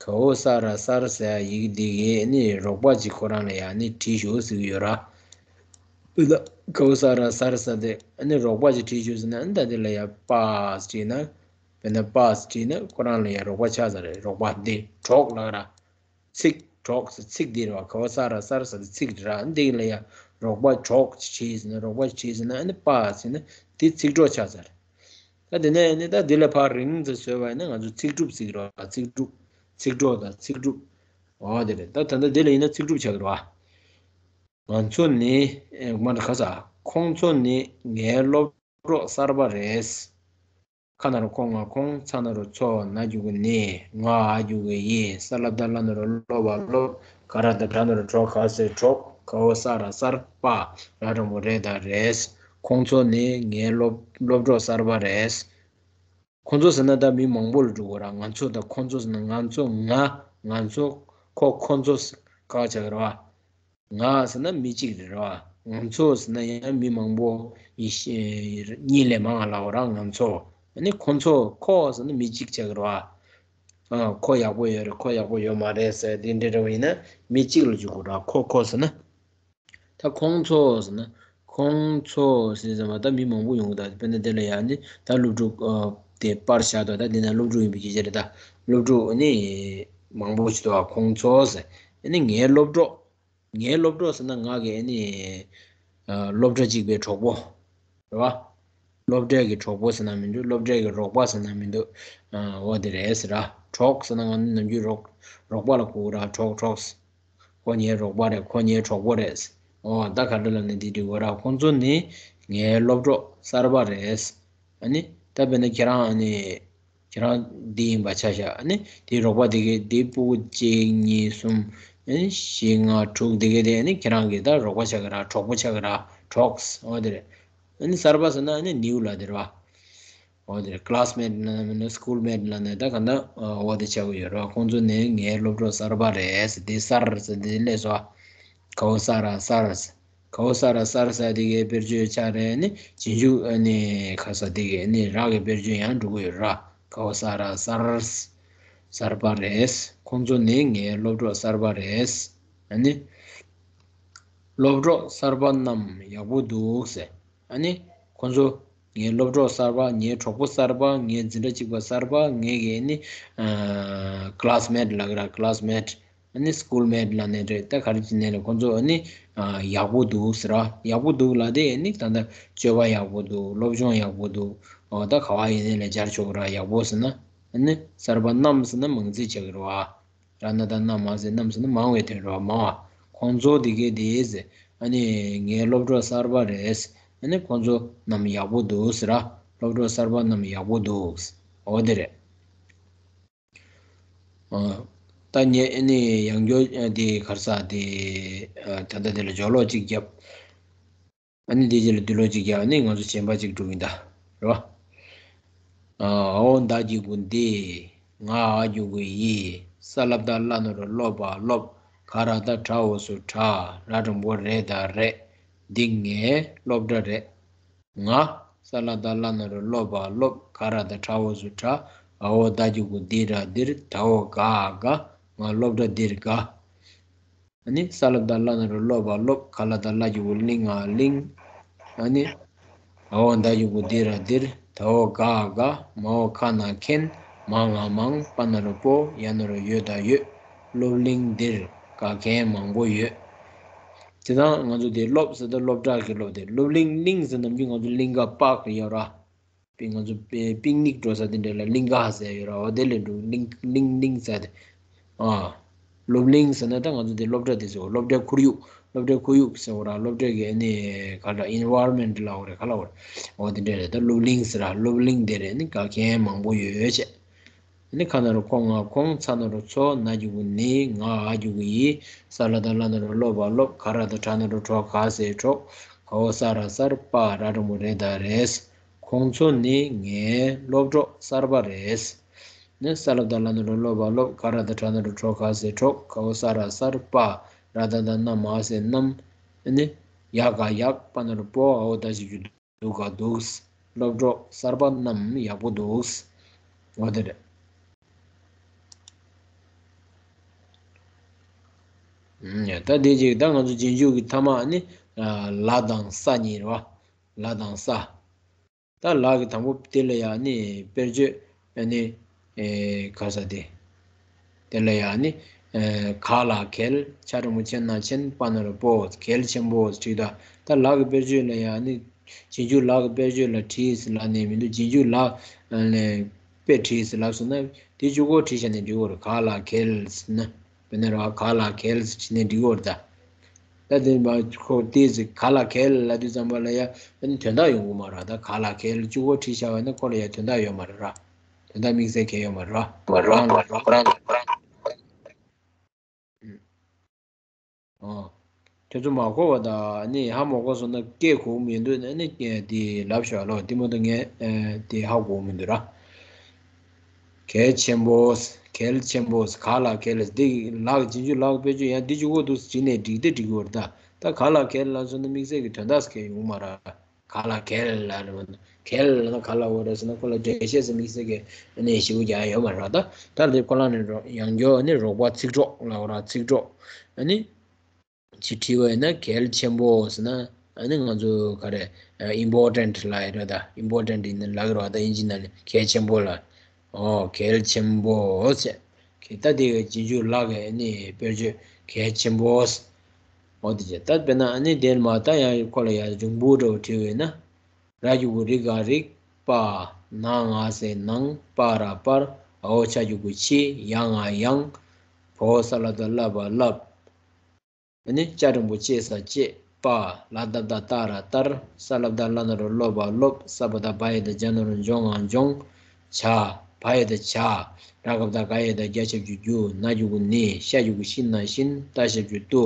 གའོ་ས་ར་གསར་ཟེར་ཡ་ཡི་གེ་འདི་གི་ཨ་ནི་རོགས་པ་ཅིག་ཁོ་རང་ལ་ཡང་ནི་བྲིས་ཞོག་ཟེར་གི་ཡོད་ར། ཨ་ད་གའོ་ས་ར་གསར་ཟེར་དེ་ཨ་ནི་རོགས་པ་ཅིག་བྲིས་ཞོག་ཟེར་ན་ཨ་ནི་ད་དེ་ལ་ཡང་པ་ཟེར་བྲིས་ན། དཔེར་ན་པ་ཟེར་བྲིས་ན་ཁོ་རང་ལ་ཡང་རོགས་པ་ཆགས་ས་རེད། རོགས་པ་འདི་གྲོགས་ལབ་ར། ཚིག་གྲོགས་ཟེར་ཚིག་འདི་རེད་བ། གའོ་ས་ར་གསར་ཟེར་ཚིག་འདི་ར། འདི་ལ་ཡང་རོགས་པ་གྲོགས་བྲིས་ཟེར་ན་རོགས་པ་བྲིས་ཟེར་ན་ཨ་ནི་པ་ཟེར་ན་འདི་ཚིག་གྲོགས་ཆགས་ས་རེད། ད་དེ་ནས་ནི་ད་འདི་ལས་ཕར་རིང་ཙམ་བཟོས་པ་ཡིན་ན་ང་ཚོ་ཚིག་གྲུབ་ཟེར་གི་རེད་བ། ཚིག་གྲུབ། ཚིག་གྲོགས་དང་ཚིག་གྲུབ། འོ་དེ་རེད། ད་ད་ལྟ་འདི་ལ་ཡིན་ན་ཚིག་གྲུབ་ཆགས་ཀྱི་རེད་བ། ང་ཚོ་ནི་ཨེ། མ་འདྲ་ག་ས། ཁོང་ཚོ་ནི་ངའི་སློབ་གྲོགས་གསར་པ་རེད། ཁ་ན་རོ་ཁོ་ང་ཁོང་། ཚ་ན་རོ་ཚོ། ན་གི་གུ་ནི། ང་འ་གི་གུ་འི། ས་ལ་བཏགས་སླ་ན་རོ་སློ་བ་སློབ། ག་ར་བཏགས་གྲ་ན་རོ་གྲོ། ག་ས་གྲོགས། ག་འོག་ས་ར་གསར། པ། ར་འགྲེང་བུ་རེ་ད་རེད། ཁོང་ཚོ་ནི་ངའི་སློབ་སློབ་གྲོགས་གསར་པ་རེད། ཁོང་ཚོ་ཟེར་ན་ད་མི་མང་པོ་ལ་འགྲོ་གི་ར། ང་ཚོ་དང་ཁོང་ཚོ་ཟེར་ན། ང་ཚོ། ང་། ང་ཚོ། ཁོ། ཁོང་ཚོ་ཟེར་ག་བྱ་གི་ར་བ། ང་ཟེར་ན་མི་གཅིག་རེད་ར་བ། ང་ཚོ་ཟེར་ན་ཡང་མི་མང་པོ་ཡིན་ཤེས། གཉིས་ལས་མང་ང་ལབ་ར། ང་ཚོ། ཨ་ནི་ཁོང་ཚོ། ཁོ་ཟེར་ན་མི་གཅིག་བྱ་གི་ར་བ། ཨ། ཁོ་ཡག་པོ་ཡོད་རེད། ཁོ་ཡག་པོ་ཡོད་མ་རེད་ཟེར་དེ་འདྲ་འདྲ་བ་ཡིན་ན་མི་གཅིག་ལ་འཇུག་དགོས་ར། ཁོ། ཁོ་ཟེར་ན། ད་ཁོང་ཚོ་ཟེར་ན། ཁོང་ཚོ་ཟེར་ཙམ་པ་ད་མི་མང་པོ་ཡོང་གི། ད་དཔེར་ན་དེ་ལ་ཡང་ནི་ད་སློབ་ཕྲུག་ཨ། དེ་པར་བཞག་འདུག་ད་འདི་ན་སློབ་ཕྲུག་ཡིན་པའི་ཁྱད་ཆོས་རེད། ད་སློབ་ཕྲུག་ནི་མང་པོ་ཞིག་འདུག་ཁོང་ཚོ་ཟེར། ཨ་ནི་ངའི་སློབ་གྲོགས། ངའི་སློབ་གྲོགས་ཟེར་ན་ང་གི་ཨ་ནི་ཨ། སློབ་གྲྭ་གཅིག་པའི་གྲོགས་པོ་རེད་བ། སློབ་གྲྭའི་གི་གྲོགས་པོ་ཟེར་ན་མི་འདུག་སློབ་གྲྭའི་གི་རོགས་པ་ཟེར་ན་མི་འདུག་ཨ། འོ་དེ་རེད་ཟེར་ར། གྲོགས་ཟེར་ན་ང་ནི་ནམ་རྒྱུན་རོགས་རོགས་པ་ལ་གོ་གི་ར། གྲོགས། གྲོགས། ཁོ་ངའི་རོགས་པ་རེད། ཁོ་ངའི་གྲོགས་པོ་རེད། འོ་ད་ག་འདྲ་ལབ་ན་འདི་འགྲིག་གོ་ར། ཁོང་ཚོ་ནི་ངའི་སློབ་གྲོགས་གསར་པ་རེད། ཨ་ནི་ད་དཔེར་ན་ཁྱེད་རང་ཨ་ནི་ཁྱེད་རང་འདི་ཡིན་པ་ཆ་བཞག་ཨ་ནི་དེའི་རོགས་པ་དེ་གས་དེའི་སྤུ་གུ་གཅིག་གཉིས་གསུམ། ཨ་ནི་བཞི་ལྔ་དྲུག་དེ་གས་དེ་ཨ་ནི་ཁྱེད་རང་གི་ད་རོགས་པ་ཆགས་ཀྱི་ར། གྲོགས་པོ་ཆགས་ཀྱི་ར། གྲོགས། འོ་དེ་རེད། ཨ་ནི་གསར་པ་ཟེར་ན་ཨ་ནི་ནིའུ་ལབ་དེ་རེད་བ། འོ་དེ་རེད། ཀ་ལ་སི་མེ་ཊི་ལབ་ན་མིན་ན་སི་ཀུལ་མེ་ཊི་ལབ་ན་ད་ག་འདྲ་འོ་དེ་ཆགས་ཀྱི་ཡོད་རེད་བ། ཁོང་ཚོ་ནི་ངའི་སློབ་གྲོགས་གསར་པ་རེད་ཟེར། དེ་གསར་ཟེར་དེ་སླེབས་སོང་བ། ག་འོག་ས་ར་གསར། ག་འོག་ས་ར་གསར་ཟེར་དེ་གའི་དཔེར་བརྗོད་ཆ་རེད། ནི་རྗེས་འཇུག་ཨ་ནི་ག་ས་དེ་གའི་ནི་ར་གི་དཔེར་བརྗོད་ཡང་འགྲོ་གི་ཡོད་ར། ག་འོག་ས་ར་གསར། གསར་པ་རེད། ཁོང་ཚོ་ནི་ངའི་སློབ་གྲོགས་གསར་པ་རེད། ཨ་ནི་སློབ་གྲོགས་གསར་པ་རྣམས་ཡག་པོ་འདུག་ཟེར། ཨ་ནི་ཁོང་ཚོ་ངའི་སློབ་གྲོགས་གསར་པ། ངའི་གྲོགས་པོ་གསར་པ། ངའི་འཛིན་གྲྭ་གཅིག་པ་གསར་པ། ངའི་གི་ནི་ཨ། ཀ་ལ་སི་མེ་ཊི་ལབ་ཀྱི་ར། ཀ་ལ་སི་མེ་ཊི། ཨ་ནི་སི་ཀུལ་མེ་ཊི་ལབ་ནའི་འདྲ། ད་ག་རེ་བྱས་ནའི་ལ་ཁོང་ཚོ་ཨ་ནི་ཨ། ཡག་པོ་འདུག་ཟེར་ར། ཡག་པོ་འདུག་ལབ་དེ་ཨ་ནི་ད་ལྟ་སྤྱོད་པ་ཡག་པོ་འདུག་སློབ་སྦྱོང་ཡག་པོ་འདུག་འོ་ད་ག་བ་ཡིན་ནའི་ལ་སྦྱར་ཆོག་གི་ར། ཡག་པོ་ཟེར་ན། ཨ་ནི་གསར་པ་རྣམས་ཟེར་ན་མང་ཚིག་ཆགས་ཀྱི་རེད་བ། ར་ན་ད་རྣམས་མ་ཟེར། རྣམས་ཟེར་ན་མང་བའི་དོན་རེད་བ། མང་བ། ཁོང་ཚོ་དེ་གའི་དེ་ཟེར། ཨ་ནི་ངའི་སློབ་གྲོགས་གསར་པ་རེད། ཨ་ནི་ཁོང་ཚོ་རྣམས་ཡག་པོ་འདུག་ཟེར་ར། སློབ་གྲོགས་གསར་པ་རྣམས་ཡག་པོ་འདུག་འོ་དེ་རེད། ཨ། ད་ངས་ཨ་ནི་ཡང་བསྐྱར་དེ་ག་རེ་ཟེར་དེ། ཨ། ད་ལྟ་དེ་ལ་སྦྱོར་ཀློག་ཅིག་བརྒྱབ། ཨ་ནི་དེ་རྗེས་ལ་འདོད་ཀློག་ཅིག་བརྒྱབ། ཨ་ནི་ང་ཚོ་གཞན་པ་ཅིག་འགྲོ་གི་ཡིན་ད། རེད་བ། ཨ། འ་འོག་ད་གི་གུ་འདི། ང་འ་གི་གུ་འི། ས་ལ་བཏགས་སླ་ན་རོ་སློ་བ་སློབ། ག་ར་བཏགས་གྲ་འོག་སུ་གྲགས། ར་འགྲེང་བུ་རེ་ད་རེད། འདི་ངའི་སློབ་གྲྭ་རེད། ང་། ས་ལ་བཏགས་སླ་ན་རོ་སློ་བ་སློབ། ག་ར་བཏགས་གྲ་འོག་སུ་གྲགས། འ་འོག་ད་གི་གུ་འདི་ར་འདིར། ད་འོག་ག་འ་དགའ། ང་སློབ་གྲྭ་འདིར་དགའ། ཨ་ནི་ས་ལ་བཏགས་སླ་ན་རོ་སློ་བ་སློབ། ག་ལ་བཏགས་གླ་གི་གུ་གླིང་། ང་གླིང་། ཨ་ནི་འ་འོག་ད་གི་གུ་འདི་ར་འདིར། ད་འོག་ག་འ་དགའ། མ་འོག་ཁ་ན་མཁན། མ་ང་མང་། པ་ན་རོ་པོ། ཡ་ན་རོ་ཡོ་ད་ཡོད། སློབ་གླིང་འདིར་དགའ་མཁན་མང་པོ་ཡོད། དེ་དང་ང་ཚོ་དེ་སློབ་ཟེར་དུས་སློབ་གྲྭ་གི་སློབ་དེ། སློབ་གླིང་། གླིང་ཟེར་ནམ་རྒྱུན་ང་ཚོ་གླིང་ག་པཱརྐ་ཡོད་ར། པི། ང་ཚོ་པི། པིག་ནིག་འགྲོ་ས་དེ་འདྲ་ལ་གླིང་ག་ཟེར་ཡོད་ར། འོ་དེ་ལས་འགྲོ། གླིང་། གླིང་། གླིང་ཟེར་དེ། ཨ། སློབ་གླིང་ཟེར་ན་ད་ང་ཚོ་དེ་སློབ་གྲྭ་དེ་ཟེར་བ། སློབ་གྲྭའི་ཁོར་ཡུག་སློབ་གྲྭའི་ཁོར་ཡུག་ཟེར་བ་ར། སློབ་གྲྭའི་གི་ཨ་ནི་ག་ལ་ཨིན་ཝའི་རོན་མེན་ཊི་ལབ་དགོས་རེད། ག་ལབ་དགོས་རེད། འོ་དེ་འདྲ་རེད། ད་སློབ་གླིང་ཟེར་ར། སློབ་གླིང་དེ་རེད། ཨ་ནི་དགའ་མཁན་མང་པོ་ཡོད་བྱས། ཨ་ནི་ཁ་ན་རོ་ཁོ་ང་ཁོང་། ཚ་ན་རོ་ཚོ། ན་གི་གུ་ནི། ང་འ་གི་གུ་འི། ས་ལ་བཏགས་སླ་ན་རོ་སློ་བ་སློབ། ག་ར་བཏགས་གྲ་ན་རོ་གྲོ། ག་ས་གྲོགས། ག་འོག་ས་ར་གསར། པ། ར་འགྲེང་བུ་རེ་ད་རེད། ཁོང་ཚོ་ནི་ངའི་སློབ་གྲོགས་གསར་པ་རེད། ནི་ས་ལ་བཏགས་སླ་ན་རོ་སློ་བ་སློབ། ག་ར་བཏགས་གྲ་ན་རོ་གྲོ། ག་ས་གྲོགས། ག་འོག་ས་ར་གསར། པ། ར་བཏགས་སླ་ན་མ་ཟེར་རྣམས། ནི་ཡ་ག་ཡག། པ་ན་རོ་པོ། འ་འོག་ད་གི་གུ་འདི། འདུག་ག་འདུག་སློབ་གྲོགས་གསར་པ་རྣམས་ཡག་པོ་འདུག་འོ་དེ་རེད། ཨུམ། ཡ། ད་དེ་རྗེས་ད་ང་ཚོ་རྗེས་འཇུག་གི་མཐའ་མ་ནི། ཨ། ལ་དང་ས་གཉིས་རེད་བ། ལ་དང་ས། ད་ལ་གི་དང་པོ་དེ་ལ་ཡང་ནི་དཔེར་བརྗོད། ཨ་ནི། ཨེ། ག་ས་དེ། དེ་ལ་ཡང་ནི། ཨེ། ག་ལ་གལ། ཆ་འགྲེང་བུ་ཆེ་ན་ཆེན། པ་ན་རོ་པོ། གལ་ཆེན་པོ་བྲིས་ད། ད་ལ་གི་དཔེར་བརྗོད་ལ་ཡང་ནི། རྗེས་འཇུག་ལ་གི་དཔེར་བརྗོད་ལ་བྲིས་ལབ་ནས་མི་འདུག་རྗེས་འཇུག་ལ་ནས་དཔེ་བྲིས་ལབ་སོང་ན་དེ་གཅིག་པོ་བྲིས་བྱས་ནས་འབྲི་དགོས་རེད། ག་ལ་གལ་ཟེར་ན། དཔེར་ན་ར་ག་ལ་གལ་ཟེར་བྲིས་ནས་འབྲི་དགོས་རེད་ད། ད་དེ་མ་ཁོ་དེ་ཟིག་ག་ལ་གལ་ལ་དུས་ཙམ་པ་ལ་ཡ་ཨ་ནི་དོན་དག་ཡོང་གི་མ་རེད། ད་ག་ལ་གལ་གཅིག་པོ་བྲིས་བཞག་པ་ན་ཁོ་ལ་ཡ་དོན་དག་ཡོད་མ་རེད་ར། དོན་དག་དམིགས་བསལ་གལ་ཡོད་མ་རེད་ར། མ་རང་ལ་ར། ཁོ་རང་ལ་ཁོ་རང་། ཨོ། ཁྱོད་ཚོ་མ་གོ་བ་དང་ནི་ཧ་མ་གོ་སོང་ན་སྐད་གོ་མི་འདུག་ནི་དེ་ལབ་ཤོག་ལོ། དེ་མ་གཏོགས་ངས་དེ་ཧ་གོ་མི་འདུག་ར། གལ་ཆེན་པོ། གལ་ཆེན་པོ། ག་ལ་གལ་འདི་ལག་རྗེས་འཇུག་ལག་དཔེ་བརྗོད་ཡང་འདི་གཅིག་པོ་འདུག་བྱས་ནས་འགྲིག་དེ་འགྲིག་གི་ཡོད་རེད། ད་ད་ག་ལ་གལ་ལབ་སོང་ན་དམིགས་བསལ་གྱི་དོན་དག་གལ་ཡོང་མ་རེད། ག་ལ་གལ་ལ་རེད་བ། གལ་ལ་ན་ག་ལ་འོ་རེད་ཟེར་ན་ཁོ་ལ་འགྲེལ་བཤད་ཟེར་དམིགས་བསལ་གྱི་ཨ་ནི་ཞིབ་པོ་རྒྱག་ཡ་ཡོད་མ་རེད་བ། ད་ད་ལྟ་ཁོ་རང་ནས་རོ་ཡང་བསྐྱར་ཨ་ནི་རོགས་པ་ཚིག་གྲོགས་ལ་འོ་ར་ཚིག་གྲོགས་ཨ་ནི་ཅིག་བྲིས་པ་ཡིན་ན་གལ་ཆེན་པོ་ཟེར་ན་ཨ་ནི་ང་ཚོ་ག་རེ་important ལ་ཡོད་རེད། ད་important ཡིན་ན་ལབ་ཀྱི་རེད་བ། ད་དབྱིན་ཇི་ནང་ལ་གལ་ཆེན་པོ་ལ། ཨོ་གལ་ཆེན་པོ་ཟེར། གལ་ད་དེ་གི་རྗེས་འཇུག་ལག་གི་ཨ་ནི་དཔེར་བརྗོད་གལ་ཆེན་པོ་ཟེར། འོ་དེ་བྱས་ད་དཔེར་ན་ཨ་ནི་དེར་མ་ད་ཡང་ཁོ་ལ་ཡང་རིང་པོ་འདྲ་བོ་བྲིས་པ་ཡིན་ན། ར་གི་གུ་རི་ག་རིག་པ། ན་ང་ས་ནང་། པ་ར་པར། འ་འོག་ཆ་གི་གུ་འཆི། ཡ་ང་ཡང་། བ་འོག་ས་ལ་བཏགས་སླ་བ་སླབ། ཨ་ནི་ཅ་འགྲེང་བུ་ཅེ་ས་ཅེས། པ་ལ་བཏགས་སླ་བཏགས་སླ་ར་སླར། ས་ལ་བཏགས་སླ་ན་རོ་སློ་བ་སློབས། ས་བ་བཏགས་སྦ་ཡ་བཏགས་སྦྱ་ན་རོ་སྦྱོ་ང་སྦྱོངས། བྱ། བ་ཡ་བཏགས་བྱ། ར་ག་བཏགས་ག་ཡ་བཏགས་རྒྱ་ཞབས་ཀྱུ་རྒྱུ། ན་གི་གུ་ནི། ཤ་གི་གུ་ཤི་ན་ཤིན། ཏ་ཞབས་ཀྱུ་ཏུ།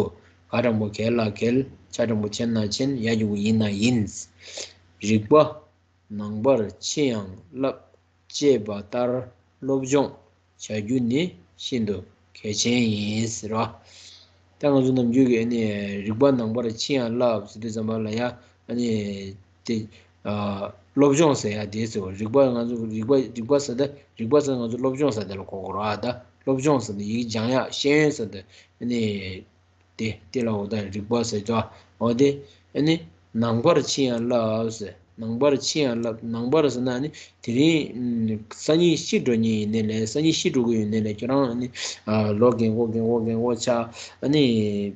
ག་འགྲེང་བུ་གལ་ལ་གལ། ཆ་འགྲེང་བུ་ཆེ་ན་ཆེན། ཡ་གི་གུ་ཡིན་ན་ཡིན། རིག་པ། ནང་པར་ཕྱིན་ཡང་བསླབ། ཅེས་པ་ལྟར་སློབ་སྦྱོང་བྱ་རྒྱུ་ནི་ཤིན་ཏུ་གལ་ཆེན་ཡིན་ཟེར་བ། ད་ང་ཚོ་ནམ་རྒྱུན་གྱི་ཨ་ནི་རིག་པ་ནང་པར་ཕྱིན་ཡང་བསླབ་ཟེར་དུས་ཙམ་པ་ལ་ཡ་ཨ་ནི་དེ་ཨ་སློབ་སྦྱོང་ཟེར་ཡ་དེ་ཟེར་བ། རིག་པ་ང་ཚོ་རིག་པ་རིག་པ་ཟེར་ད་རིག་པ་ཟེར་ང་ཚོ་སློབ་སྦྱོང་ཟེར་དེ་ལ་གོ་དགོས་རེད་བ། ད་སློབ་སྦྱོང་ཟེར་ད་ཡིག་སྦྱང་ཡ་ཤེས་ཡོན་ཟེར་ད་ཨ་ནི། དེ་དེ་ལ་འོ་ད་རིག་པ་ཟེར་ཀྱོ། འོ་དེ་ཨ་ནི་ནང་པར་ཕྱིན་ཡང་བསླབ་ཟེར། ནང་པར་ཕྱིན་ཡང་བསླབ། ནང་པར་ཟེར་ན་ཨ་ནི་དེ་རིང་སང་ཉིན་ཤི་འགྲོ་ཉེན་ཡིན་ནའི་ལས། སང་ཉིན་ཤི་འགྲོ་གི་ཡོད་ནའི་ལས་ཁྱོད་རང་ཨ་ནི་ལོ་རྒན་གོག་རྒན་གོག་རྒན་གོག་ཆགས། ཨ་ནི་